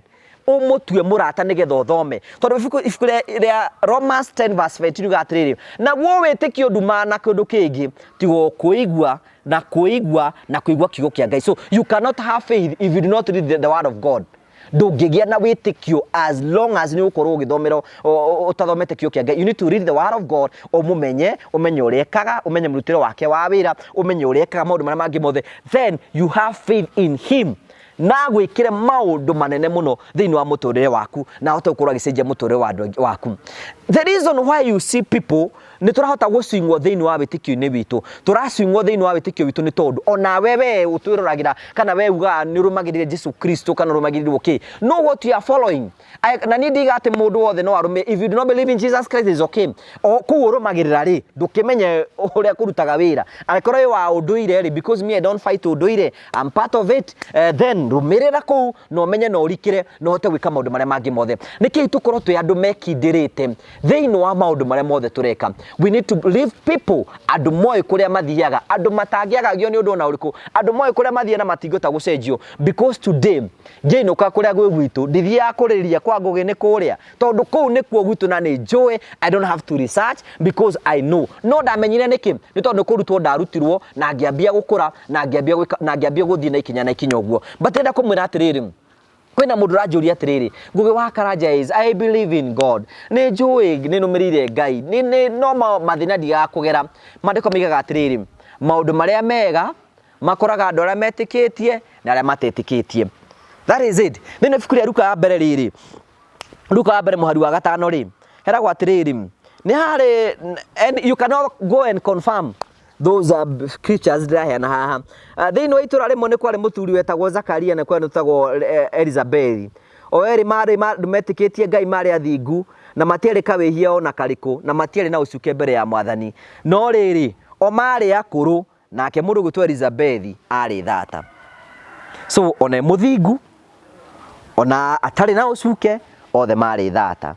ũmũtue mũrata nĩgetha ũthome. Tondũ ibuku rĩa Romans 10 verse 17 yugaga atĩrĩrĩ, naguo wĩtĩkio ndumaga na kĩndũ kĩngĩ tiga o kũigua na kũigua na kũigua kiugo kĩa Ngai. So you cannot have faith if you do not read the word of God. Ndũngĩgĩa na wĩtĩkio as long as nĩ ũgũkorwo ũgĩthomera ũtathomete kiugo kĩa Ngai. You need to read the word of God, ũmũmenye, ũmenye ũrĩa ekaga, ũmenye mũrutĩre wake wa wĩra, ũmenye ũrĩa ekaga maũndũ marĩa mangĩ mothe. Then you have faith in him. Na agwĩkĩre maũndũ manene mũno thĩinĩ wa mũtũrĩre waku, na ahote gũkorwo agĩcenjia mũtũrĩre wa andũ aingĩ waku. The reason why you see people nĩ tũrahota gũcingwo thĩinĩ wa wĩtĩkio-inĩ witũ, tũracingwo thĩinĩ wa wĩtĩkio witũ nĩ tondũ onawe we ũtwĩroragĩra kana we ugaga nĩ ũrũmagĩrĩire Jesu Kristo kana ũrũmagĩrĩirwo kĩ, know what you are following. Na niĩ ndiga atĩ mũndũ wothe no arũmĩrĩre, if you do not believe in Jesus Christ is okay. O kũu ũrũmagĩrĩra rĩ, ndũkĩmenye ũrĩa kũrutaga wĩra. Angĩkorwo wĩ wa ũndũire rĩ, because me I don't fight ũndũire, I'm part of it, then rũmĩrĩra kũu na ũmenye na ũrikĩre na ũhote gwĩka maũndũ marĩa mangĩ mothe. Nĩkĩĩ tũkorwo twĩ andũ mekindĩrĩte thĩinĩ wa maũndũ marĩa mothe tũreka? We need to leave people, andũ moĩ kũrĩa mathiaga, andũ matangĩagagio nĩ ũndũ ona ũrĩkũ, andũ moĩ kũrĩa mathiaga na matingĩhota gũcenjio. Because today ngĩinũka kũrĩa gwĩ gwitũ, ndithiaga kũrĩria kwa Ngũgĩ nĩ kũrĩa, tondũ kũu nĩkuo gwitũ na nĩ njũĩ, I don't have to research because I know. No ndamenyire nĩkĩ? Nĩ tondũ nĩ kũrutwo ndarutirwo na ngĩambia gũkũra na ngĩambia gwĩka, na ngĩambia gũthiĩ na ikinya na ikinya ũguo. But ndĩrenda kũmwĩra atĩrĩrĩ, kwĩna mũndũ ũranjũria atĩrĩrĩ, Ngũgĩ wa Karanja is, I believe in God, nĩ njũĩ nĩ nũmĩrĩire Ngai, no mathĩna ndigaga kũgera. Maandĩko moigaga atĩrĩrĩ, maũndũ marĩa mega makoraga andũ arĩa metĩkĩtie na arĩa matetĩkĩtie. That is it. Thĩinĩ wa ibuku rĩa Luka ya mbere rĩrĩ, Luka wa mbere mũhari wa gatano rĩ, heragwo atĩrĩrĩ, Nĩ harĩ, and you cannot go and confirm those scriptures ndĩraheana haha. Thĩinĩ wa itũra rĩmwe nĩ kwarĩ mũthuri wetagwo Zakaria na kwarĩ wetagwo Elizabethi. O erĩ marĩ metĩkĩtie Ngai, marĩ athingu na matiarĩ kawĩhia ona karĩkũ, na matiarĩ na ũcuke mbere ya Mwathani. No rĩrĩ, o marĩ akũrũ, nake mũndũ ũgwĩtwo Elizabethi arĩ thata. So ona e mũthingu ona atarĩ na ũcuke, othe marĩ thata.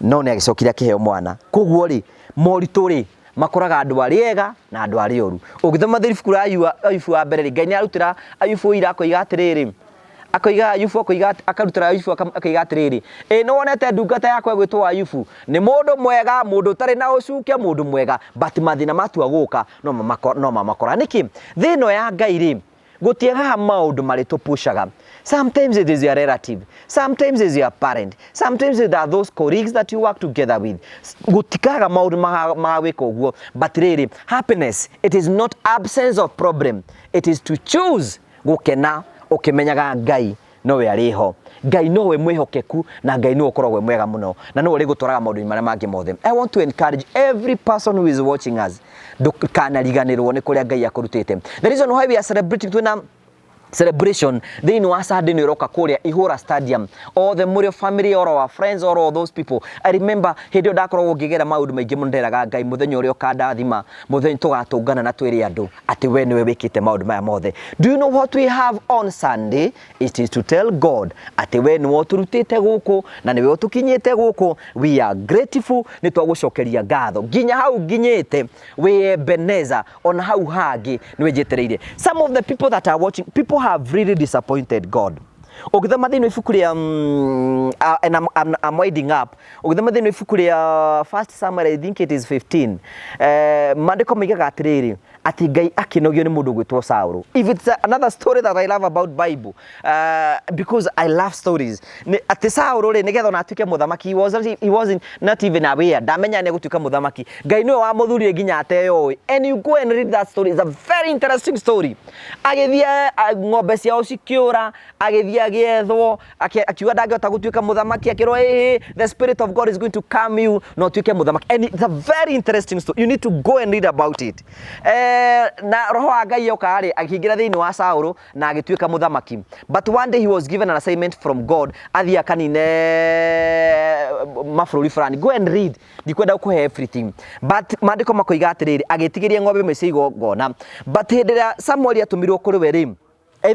No nĩ agĩcokire akĩheo mwana. Koguo rĩ, moritũ rĩ, makoraga andũ arĩa ega na andũ arĩa oru. Ũngĩthoma thĩinĩ ibuku rĩa Ayubu wa mbere rĩ, Ngai nĩ arutĩra Ayubu ũira akoiga atĩrĩrĩ, akoiga Ayubu akoiga akarutĩra Ayubu akoiga atĩrĩrĩ, ĩ nĩ wonete ndungata yakwa ĩgwĩtwo Ayubu, nĩ mũndũ mwega, mũndũ ũtarĩ na ũcuke, mũndũ mwega, but mathĩna matua gũka no mamakora. Nĩkĩ? Thĩ ĩno ya Ngai rĩ, gũtiagaga maũndũ marĩ tũpushaga. Sometimes it is your relative, sometimes it is your parent, sometimes it are those colleagues that you work together with. Gũtikaga maũndũ ma gwĩka ũguo. But rĩrĩ, happiness, it is not absence of problem, it is to choose gũkena ũkĩmenyaga Ngai nowe arĩ ho. Ngai nowe mwĩhokeku na Ngai nowe ũkoragwo e mwega mũno na nowe ũrĩgũtwaraga maũndũ-inĩ marĩa mangĩ mothe. I want to encourage every person who is watching us, ndũkanariganĩrwo nĩ kũrĩa Ngai akũrutĩte. The reason why we are celebrating, twĩna celebration thĩinĩ wa Sunday nĩ ũroka kũrĩa Ihũra Stadium, all the Mũrĩo family, all our friends, all of those people. I remember hĩndĩ ĩyo ndakoragwo ngĩgera maũndũ maingĩ mũno, nderaga Ngai mũthenya ũrĩa ũkandathima, mũthenya tũgatũngana na twĩre andũ atĩ we nĩwe wĩkĩte maũndũ maya mothe. Do you know what we have on Sunday? It is to tell God atĩ we nĩwe ũtũrutĩte gũkũ na nĩwe ũtũkinyĩte gũkũ. We are grateful, nĩ twagũcokeria ngatho nginya hau nginyĩte wĩ Ebenezer, ona hau hangĩ nĩwe njetereire. Some of the people that are watching, people have really disappointed God. Ũngĩthoma thĩinĩ wa ibuku rĩa and I'm winding up. Ũngĩthoma thĩinĩ wa ibuku rĩa First Samuel, I think it is 15, maandĩko moigaga atĩrĩrĩ, atĩ Ngai akĩnogio nĩ mũndũ ũgwĩtwo Saũlũ. If it's another story that I love about Bible, because I love stories, nĩ atĩ Saũlũ rĩ, nĩgetha ona atuĩke mũthamaki, he wasn't not even aware, ndamenya nĩ egũtuĩka mũthamaki. Ngai nĩwe wamũthurire nginya ateyoĩ. And you go and read that story, it's a very interesting story. Agĩthiĩ, ng'ombe ciao cikĩũra, agĩthiĩ agĩethwo, akiuga ndangĩhota gũtuĩka mũthamaki, akĩrwo ĩhĩ, the spirit of God is going to come you na ũtuĩke mũthamaki. And it's a very interesting story, you need to go and read about it. Na roho wa Ngai oka rĩ, akĩingĩra thĩinĩ wa Saũlũ na agĩtuĩka mũthamaki. But one day he was given an assignment from God, athiĩ akanine mabũrũri fulani. Go and read, ndikwenda gũkũhe everything, but maandĩko makoiga atĩrĩrĩ, agĩtigĩria ng'ombe imwe cia igongona. But hĩndĩ ĩrĩa Samuel atũmirwo kũrĩ we rĩ,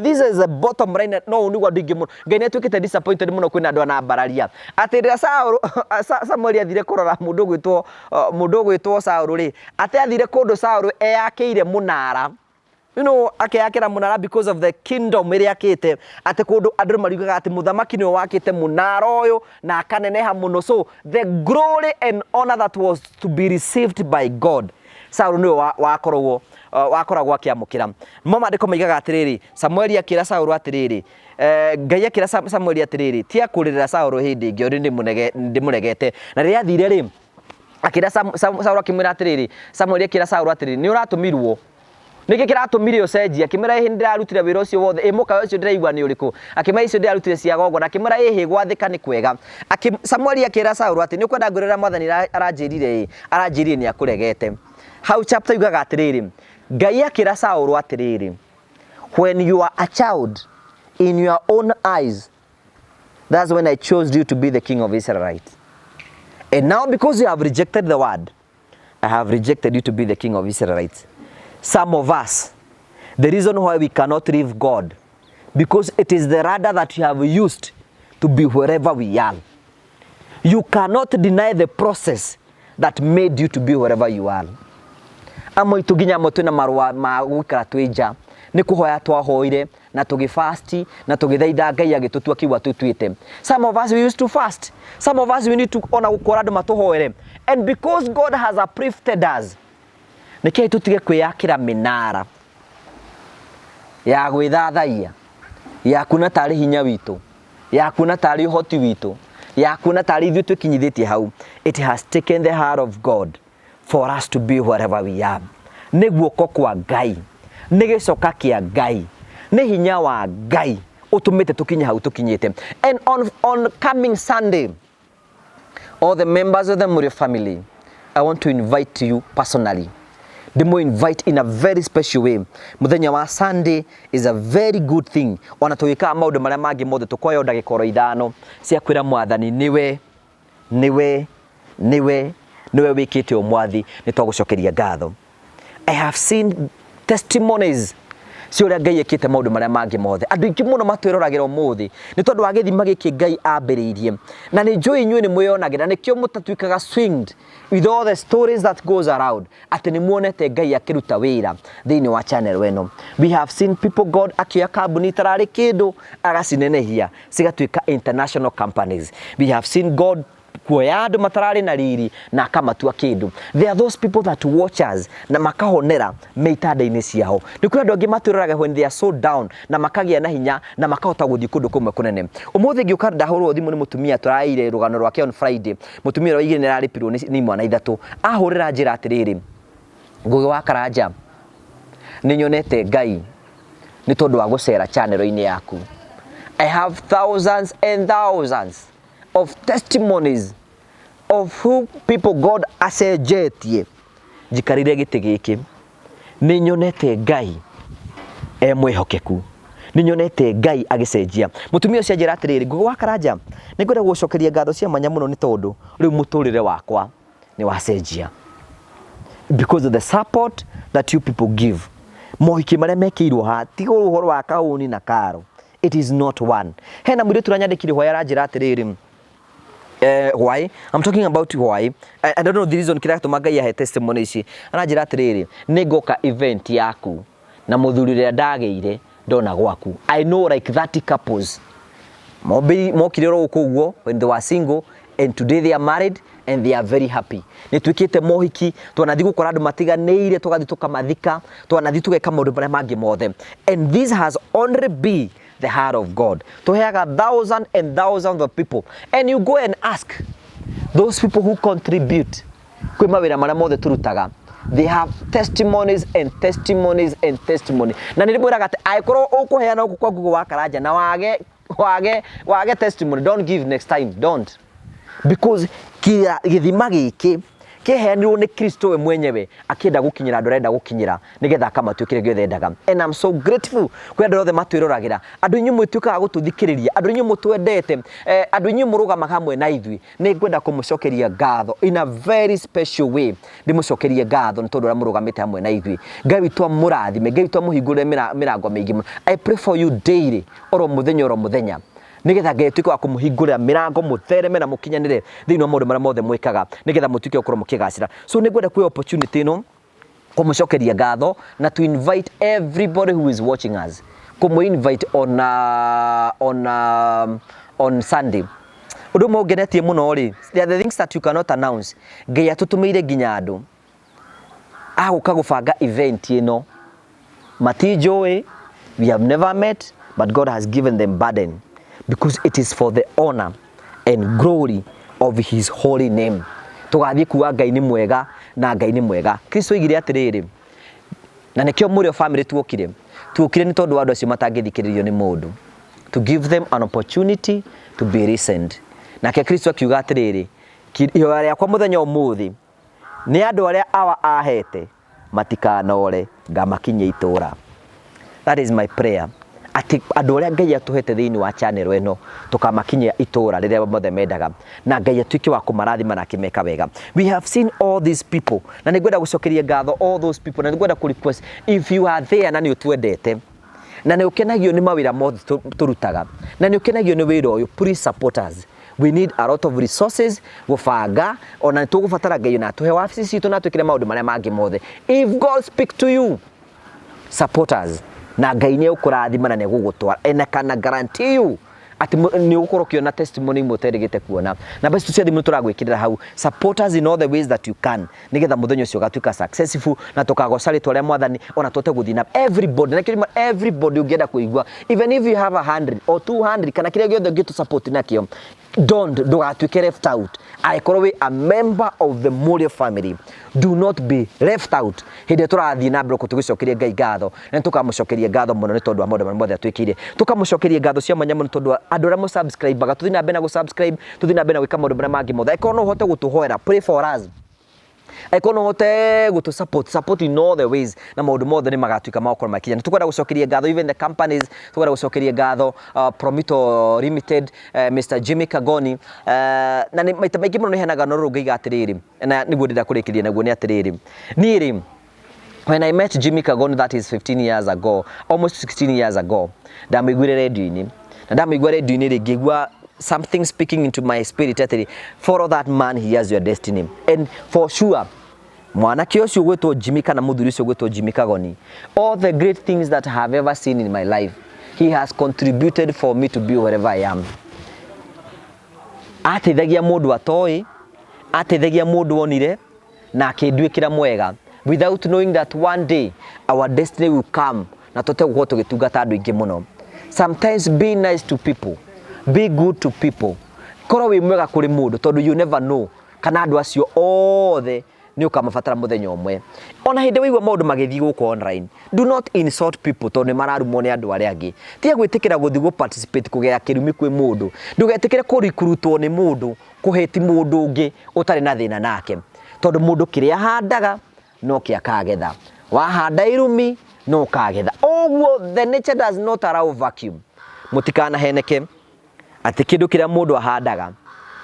this is the bottom line, no ũũ nĩguo andũ aingĩ mũno Ngai nĩ atuĩkĩte disappointed mũno kwĩna andũ anambararia, atĩ rĩrĩa Samuel athire kũrora mũndũ ũgwĩtwo Saũlũ rĩ, atĩ athire kũndũ Saũlũ eyakĩire mũnara, akeyakĩra mũnara because of the kingdom ĩrĩa akĩte, atĩ kũndũ andũ mariugaga atĩ mũthamaki nĩwe wakĩte mũnara ũyũ na akaneneha mũno. So the glory and honor that was to be received by God, Saũlũ nĩwe wakoragwo akĩamũkĩra. Mo maandĩko maigaga atĩrĩrĩ, Samueli akĩra Saũlũ atĩrĩrĩ, Ngai akĩra Samueli atĩrĩrĩ, tia kũrĩrĩra Saũlũ hĩndĩ ĩngĩ, ũrĩ ndĩmũregete. Na rĩrĩa athire rĩ, akĩra Saũlũ, akĩmwĩra atĩrĩrĩ, Samueli akĩra Saũlũ atĩrĩrĩ, nĩ ũratũmirwo, nĩkĩ kĩratũmire ũcenjie? Akĩmwĩra, ĩhĩ, nĩndĩrarutire wĩra ũcio wothe. Ĩ mũkawa ũcio ndĩraigua nĩ ũrĩkũ? Akĩmwĩra, icio ndĩrarutire cia gongona. Akĩmwĩra, ĩhĩ, gwathĩka nĩ kwega. Samueli akĩra Saũlũ atĩ nĩ ũkwenda ngwĩrĩra Mwathani aranjĩrire, ĩ aranjĩrire nĩ akũregete. Hau chapter yugaga atĩrĩrĩ, Ngai akĩra Saũlũ atĩrĩrĩ, when you are a child in your own eyes, that's when I chose you to be the king of Israelites, and now because you have rejected the word, I have rejected you to be the king of Israelites. Some of us, the reason why we cannot leave God, because it is the ladder that you have used to be wherever we are. You cannot deny the process that made you to be wherever you are. Amwe itũ nginya amwe twĩna marũa ma gũikara twĩ nja, nĩ kũhoya twahoire na tũgĩfast na tũgĩthaitha Ngai agĩtũtua kiuga tũtuĩte. Some of us, we used to fast, some of us, we need to ona gũkora andũ matũhoere, and because God has uplifted us, nĩkĩĩ tũtige kwĩyakĩra mĩnara ya gwĩthathaiya, ya kuona tarĩ hinya witũ, ya kuona tarĩ ũhoti witũ, ya kuona tarĩ ithuĩ twĩkinyithĩtie hau? It has taken the heart of God for us to be wherever we are. Nĩ guoko kwa Ngai, nĩ gĩcoka kĩa Ngai, nĩ hinya wa Ngai ũtũmĩte tũkinye hau tũkinyĩte. And on coming Sunday, All the members of the Murio family, I want to invite you personally. Ndĩmũ invite in a very special way. Mũthenya wa Sunday is a very good thing. Ona tũgĩkaga maũndũ marĩa mangĩ mothe, tũkoya o ndagĩka oro 5 cia kwĩra Mwathani nĩwe, nĩwe, nĩwe, nĩwe wĩkĩte ũmwathi, nĩ twagũcokeria ngatho. I have seen testimonies cia ũrĩa Ngai ekĩte maũndũ marĩa mangĩ mothe. Andũ aingĩ mũno matwĩroragĩra ũmũthĩ nĩ tondũ wa gĩthima gĩkĩ Ngai ambĩrĩirie, na nĩ njũĩ inyuĩ nĩ mwĩyonagĩra, nĩkĩo mũtatuĩkaga swinged with all the stories that goes around, atĩ nĩ muonete Ngai akĩruta wĩra thĩinĩ wa channel ĩno. We have seen people God akĩoya kambuni itararĩ kĩndũ agacinenehia cigatuĩka international companies. We have seen God kuoya andũ matararĩ na riri na akamatua kĩndũ. There are those people that watch us na makahonera me itanda-inĩ ciao. Nĩ kũrĩ andũ angĩ matwĩroraga when they are so down na makagĩa na hinya na makahota gũthiĩ kũndũ kũmwe kũnene. Ũmũthĩ ngĩũka ndahũrwo thimũ nĩ mũtumia tũraire rũgano rwake on Friday. Mũtumia ũrĩa waigire nĩ ararĩpirwo nĩ imwana 3. Ahũrĩra njĩra atĩrĩrĩ, Ngũgĩ wa Karanja, nĩ nyonete Ngai nĩ tondũ wa gũcera channel-inĩ yaku. I have thousands and thousands of testimonies of who people God acenjetie. Njikarire gĩtĩ gĩkĩ, nĩ nyonete Ngai e mwĩhokeku, nĩ nyonete Ngai agĩcenjia. Mũtumia ũcio anjĩra atĩrĩrĩ, Ngũgĩ wa Karanja, nĩ ngwenda gũcokeria ngatho cia mwanya mũno nĩ tondũ rĩu mũtũrĩre wakwa nĩ wacenjia because of the support that you people give. Mohiki marĩa mekĩirwo haha ti ũhoro wa kahũni na karo, it is not one. Hena mũirĩtu ũranyandĩkire hwaĩ aranjĩra atĩrĩrĩ, why I'm talking about why I don't know the reason kĩrĩa gĩatũma Ngai ahe testimony ici. Aranjĩra atĩrĩrĩ, nĩ ngoka event yaku na mũthuri ũrĩa ndagĩire ndona gwaku. I know like 30 couples mokire oro gũkũ ũguo when they were single, and today they are married and they are very happy. Nĩ twĩkĩte mohiki, twanathiĩ gũkora andũ matiganĩire, tũgathiĩ tũkamathika, twanathiĩ tũgeka maũndũ marĩa mangĩ mothe, and this has only be the heart of God. Tũheaga thousands and thousands of people, and you go and ask those people who contribute kwĩ mawĩra marĩa mothe tũrutaga, they have testimonies and testimonies and testimony. Na nĩ ndĩmwĩraga atĩ angĩkorwo ũkũheana gũkũ kwa Ngũgĩ wa Karanja na wage wage wage testimony, don't give next time, don't, because gĩthima gĩkĩ kĩheanirwo nĩ Kristo we mwenyewe akĩenda gũkinyĩra andũ arenda gũkinyĩra nĩgetha akamatua kĩrĩa gĩothe endaga. And I'm so grateful kwĩ andũ othe matwĩroragĩra, andũ inyuĩ mwĩtuĩkaga gũtũthikĩrĩria, andũ inyuĩ mũtwendete, andũ inyuĩ mũrũgamaga hamwe na ithuĩ. Nĩ ngwenda kũmũcokeria ngatho in a very special way, ndĩmũcokerie ngatho nĩ tondũ ũrĩa mũrũgamĩte hamwe na ithuĩ. Ngai witũ amũrathime, Ngai witũ amũhingũrĩre mĩrango mĩingĩ mũno. I pray for you daily, oro mũthenya oro mũthenya, nĩgetha Ngai atuĩke wa kũmũhingũrĩra mĩrango, mũthereme na mũkinyanĩre thĩinĩ wa maũndũ marĩa mothe mwĩkaga, nĩgetha mũtuĩke gũkorwo mũkĩgacĩra. So nĩ ngwenda kuoya opportunity ĩno kũmũcokeria ngatho na to invite everybody who is watching us, kũmũ invite on Sunday. Ũndũ ũmwe ũngenetie mũno rĩ, there are the things that you cannot announce. Ngai atũtũmĩire nginya andũ agũka gũbanga event ĩno matinjũĩ, we have never met, but God has given them burden because it is for the honor and glory of his holy name. Tũgathiĩ kuga Ngai nĩ mwega na Ngai nĩ mwega. Kristo oigire atĩrĩrĩ, na nĩkĩo Mũrĩo family tuokire, tuokire nĩ tondũ wa andũ acio matangĩthikĩrĩrio nĩ mũndũ, to give them an opportunity to be listened. Nake Kristo akiuga atĩrĩrĩ, ihoya rĩakwa mũthenya ũmũthĩ nĩ andũ arĩa awa ahete matikanore, ngamakinyia itũra. That is my prayer, atĩ andũ arĩa Ngai atũhete thĩinĩ wa channel ĩno tũkamakinyia itũra rĩrĩa mothe mendaga, na Ngai atuĩke wa kũmarathima na akĩmeka wega. We have seen all these people, na nĩ ngwenda gũcokeria ngatho all those people, na nĩ ngwenda kũ request, if you are there na nĩ ũtwendete na nĩ ũkenagio nĩ mawĩra mothe tũrutaga na nĩ ũkenagio nĩ wĩra ũyũ, please support us. We need a lot of resources gũbanga, ona nĩ tũgũbatara Ngai na atũhe wabici citũ na twĩkĩre maũndũ marĩa mangĩ mothe. If God speak to you, support us, na Ngai nĩ egũkũrathima na nĩ egũgũtwara, and I can guarantee you atĩ nĩ ũgũkorwo ũkĩona testimony imwe ũterĩgĩte kuona. Namba citũ cia thimũ tũragwĩkĩrĩra hau. Support us in all the ways that you can, nĩgetha mũthenya ũcio ũgatuĩka successful na tũkagoca rĩtwa rĩa Mwathani, ona tũhote gũthiĩ na everybody na kĩrĩa everybody ũngĩenda kũigua. Even if you have 100 or 200 kana kĩrĩa gĩothe ũngĩtũ support nakĩo. Don't, ndũgatuĩke left out. Angĩkorwo wĩ a member of the Mũrĩo family, do not be left out hĩndĩ ĩrĩa tũrathiĩ na mbere tũgĩcokeria Ngai ngatho. Na nĩ tũkamũcokeria ngatho mũno nĩ tondũ wa maũndũ marĩa mothe atwĩkĩire. Tũkamũcokeria ngatho cia mwanya mũno tondũ wa andũ arĩa mũsubscribaga. Tũthiĩ na mbere na gũsubscribe, tũthiĩ na mbere na gwĩka maũndũ marĩa mangĩ mothe. Angĩkorwo no ũhote gũtũhoera, pray for us. Angĩkorwo no ũhote gũtũ support, support in all the ways, na maũndũ mothe nĩ magatuĩka ma gũkorwo makinya. Nĩ tũkwenda gũcokeria ngatho even the companies, tũkwenda gũcokeria ngatho Promito Limited, Mr Jimmy Kagoni, na nĩ maita maingĩ mũno nĩ heanaga na rũrũ ngaiga atĩrĩrĩ, na nĩguo ndĩrenda kũrĩkĩria naguo nĩ atĩrĩrĩ, niĩ rĩ, when I met Jimmy Kagoni, that is 15 years ago, almost 16 years ago, ndamũiguire radio-inĩ, na ndamũigua radio-inĩ rĩ, ngĩigua something speaking into my spirit atĩrĩ, follow that man, he has your destiny. And for sure, mwanake ũcio ũgwĩtwo Jimmy kana mũthuri ũcio ũgwĩtwo Jimmy Kagoni, all the great things that I have ever seen in my life, he has contributed for me to be wherever I am. Ateithagia mũndũ atoĩ, ateithagia mũndũ onire, na akĩnduĩkĩra mwega, without knowing that one day our destiny will come na tũte gũkorwo tũgĩtungata andũ aingĩ mũno. Sometimes be nice to people, be good to people, korwo wĩ mwega kũrĩ mũndũ, tondũ you never know kana andũ acio othe nĩ ũkamabatara mũthenya ũmwe. Ona hĩndĩ waigua maũndũ magĩthiĩ gũkũ online, do not insult people, tondũ nĩ mararumwo nĩ andũ arĩa angĩ. Tiga gwĩtĩkĩra gũthiĩ gũ participate kũgĩa kĩrumi kwĩ mũndũ. Ndũgetĩkĩre kũrikurutwo nĩ mũndũ kũhĩti mũndũ ũngĩ ũtarĩ na thĩna nake, tondũ mũndũ kĩrĩa ahandaga no kĩa akagetha. Wahanda irumi no ũkagetha. Ũguo the nature does not allow vacuum. Mũtikanaheneke atĩ kĩndũ kĩrĩa mũndũ ahandaga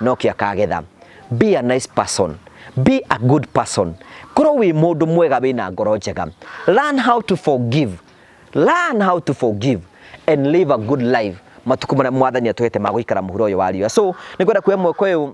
no kĩa akagetha. Be a nice person, be a good person, korwo wĩ mũndũ mwega wĩna ngoro njega. Learn how to forgive, learn how to forgive and live a good life matukũ marĩa mwathani atũhete ma gũikara mũhuro ũyũ wa riũa. So nĩngwenda kuoya mweke ũyũ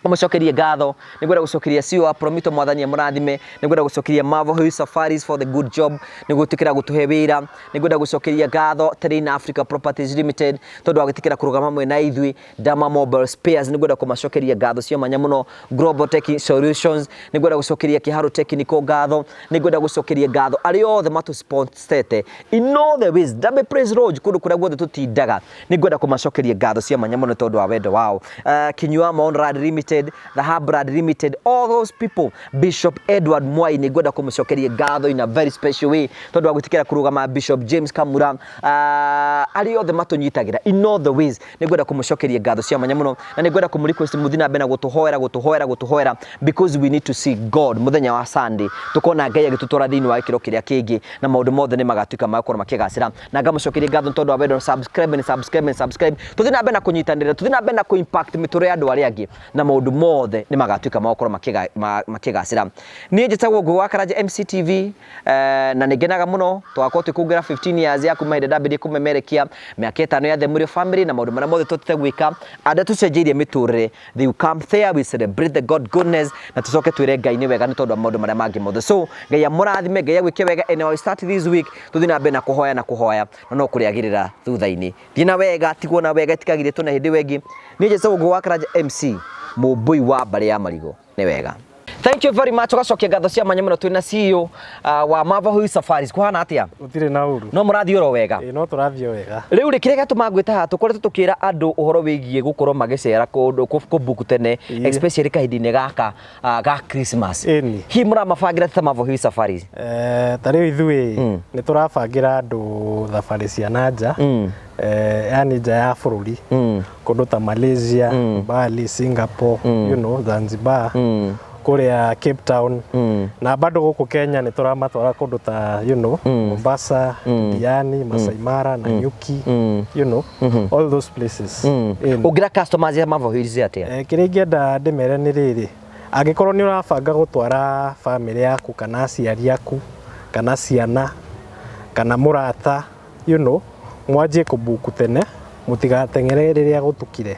mũcokerie ngatho, nĩngwenda gũcokeria CEO wa Promito, mwathani amũrathime. Nĩngwenda gũcokeria Marvel Hill Safaris for the good job, nĩ gwĩtĩkĩra gũtũhe wĩra. Nĩngwenda gũcokeria ngatho Terrain Africa Properties Limited tondũ wa gwĩtĩkĩra kũrũgama hamwe na ithuĩ. Dama Mobile Spares, nĩngwenda kũmacokeria ngatho cia mwanya mũno. Global Tech Solutions, nĩngwenda gũcokeria Kĩharũ Technical ngatho. Nĩngwenda gũcokeria ngatho arĩa othe matũsponsete in all the ways, Derby Praise Lodge, kũndũ kũrĩa guothe tũtindaga, nĩngwenda kũmacokeria ngatho cia mwanya mũno tondũ wa wendo wao. Kinyua Monrad Limited, the Hubbrad Limited, all those people, Bishop Edward Mwai, nĩngwenda kũmũcokeria ngatho in a very special way tondũ wa gwĩtĩkĩra kũrũgama. Bishop James Kamura, arĩa othe matũnyitagĩra in all the ways, nĩngwenda kũmũcokeria ngatho cia mwanya mũno, na nĩngwenda kũmũ request mũthiĩ na mbere na gũtũhoera, gũtũhoera, gũtũhoera, because we need to see God mũthenya wa Sunday, tukona Ngai agĩtũtwara thĩinĩ wa gĩkĩro kĩrĩa kĩngĩ, na maũndũ mothe nĩ magatuĩka ma gũkorwo makĩgacĩra. Na ngamũcokeria ngatho tondũ wa wendo. Subscribe and subscribe and subscribe, tũthiĩ na mbere na kũnyitanĩra, tũthiĩ na mbere na kũ-impact mĩtũrĩre ya andũ arĩa angĩ, na maũndũ mothe nĩ magatuĩka ma gũkorwo makĩgacĩra. Niĩ njĩtagwo Ngũgĩ wa Karanja MCTV, na nĩ ngenaga mũno tũgakorwo twĩkũngĩra 15 years ya kuma hĩndĩ ndambĩrĩrie kũmemerekia, mĩaka 5 ya The Mũrĩo Family, na maũndũ marĩa mothe tũhotete gwĩka arĩa tũcenjeirie mĩtũrĩre. They will come there, we celebrate the God goodness, na tũcoke twĩre Ngai nĩ wega nĩ tondũ wa maũndũ marĩa mangĩ mothe. So Ngai amũrathime, Ngai agwĩke wega, and I will start this week tũthiĩ na mbere na kũhoya na kũhoya, na no kũrĩagĩrĩra thutha-inĩ. Thiĩ na wega, tigwo na wega, itikagire tũna hĩndĩ wengi. Niĩ njĩtagwo Ngũgĩ wa Karanja MC, mũmbũi wa mbarĩ ya marigo. Nĩ wega. Thank you very much. Ũgacokia ngatho cia mwanya mũno. Twĩna CEO wa Marvel Hill Safaris. Kũhana atĩa? Gũtirĩ na ũru. No mũrathiĩ oro wega? Ĩĩ, no tũrathiĩ wega. Rĩu rĩ, kĩrĩa gĩatũma ngwĩte haha, tũkoretwo tũkĩra andũ ũhoro wĩgiĩ gũkorwo magĩcera kũndũ kũbook tene, especially kahinda-inĩ gaka ga Christmas. Ĩni. Hihi mũramabangĩra ta Marvel Hill Safaris? Ta rĩu ithuĩ nĩ tũrabangĩra andũ thabarĩ cia na nja, yani nja ya bũrũri, kũndũ ta Malaysia, Bali, Singapore, Zanzibar, kũrĩa Cape Town, na bado gũkũ Kenya nĩ tũramatwara kũndũ ta Mombasa, Diani, Masai Mara, Nanyuki, all those places. Ĩni. Ũngĩra customers ya Marvel Hills atĩa? Kĩrĩa ingĩenda ndĩmere nĩ rĩrĩ, angĩkorwo nĩ ũrabanga gũtwara bamĩrĩ yaku kana aciari aku kana ciana kana mũrata, mwanjie kũbuku tene, mũtigateng'ere rĩrĩa gũtukire.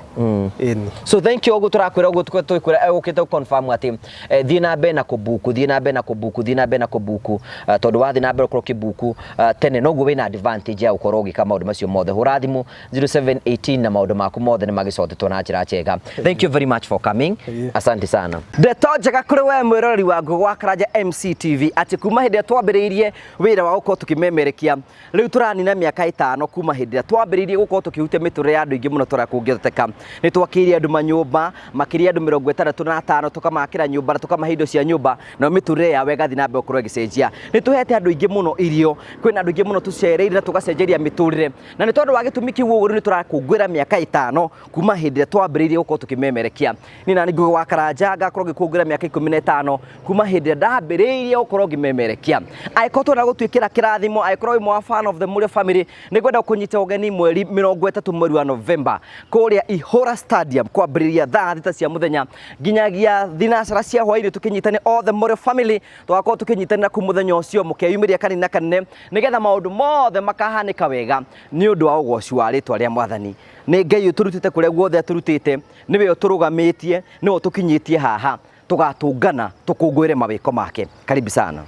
Ĩni. So thank you. Ũguo tũrakwĩra, ũguo tũkwĩra ũkĩte confirm atĩ thiĩ na mbere na kũbuku, thiĩ na mbere na kũbuku, thiĩ na mbere na kũbuku, tondũ wathiĩ na mbere ũkorwo ũkĩbuku tene, noguo wĩna advantage ya gũkorwo ũgĩka maũndũ macio mothe. Hũra thimũ 0718 na maũndũ maku mothe nĩ magĩcotetwo na njĩra njega. Thank you very much for coming. Asante sana. Ndeto njega kũrĩ we mwĩroreri wa Ngũgĩ wa Karanja MCTV, atĩ kuma hĩndĩ ĩrĩa twambĩrĩirie wĩra wa gũkorwo tũkĩmemerekia, rĩu tũranina mĩaka 5 kuma hĩndĩ ĩrĩa twambĩrĩirie gũkorwo tũkĩhutia. mĩtũrĩre ya andũ aingĩ mũno tũrĩa kũngĩhoteka. Nĩ twakĩire andũ manyũmba, makĩria andũ 65, tũkamakĩra nyũmba na tũkamahe indo cia nyũmba, nayo mĩtũrĩre yao ĩgathiĩ na mbere gũkorwo ĩgĩcenjia. Nĩ tũhete andũ aingĩ mũno irio, kwĩna andũ aingĩ mũno tũcereire na tũgacenjeria mĩtũrĩre, na nĩ tondũ wa gĩtũmi kĩu ũguo rĩu nĩ tũrakũngũĩra mĩaka 5 kuma hĩndĩ ĩrĩa twambĩrĩirie gũkorwo tũkĩmemerekia. Niĩ nani Ngugi wa Karanja ngakorwo ngĩkũngũĩra mĩaka 15 kuma hĩndĩ ĩrĩa ndambĩrĩirie gũkorwo ngĩmemerekia. Angĩkorwo twenda gũtuĩkĩra kĩrathimo, angĩkorwo wĩ mwa fan of the Mũrĩo family, nĩ ngwenda gũkũnyita ũgeni mweri 30 mweri wa November kũrĩa Ihũra Stadium kwambĩrĩria thaa 6 cia mũthenya nginyagia thinacara cia hwainĩ, tũkĩnyitane all the Mũrĩo family, tũgakorwo tũkĩnyitanĩra kũu mũthenya ũcio mũkeyumĩria kanini na kanene nĩgetha maũndũ mothe makahanĩka wega nĩ ũndũ wa ũgoci wa rĩtwa rĩa Mwathani. Nĩ Ngai ũtũrutĩte kũrĩa guothe atũrutĩte, nĩwe ũtũrũgamĩtie, nĩwe ũtũkinyĩtie haha, tũgatũngana tũkũngũĩre mawĩko make. Karibu sana.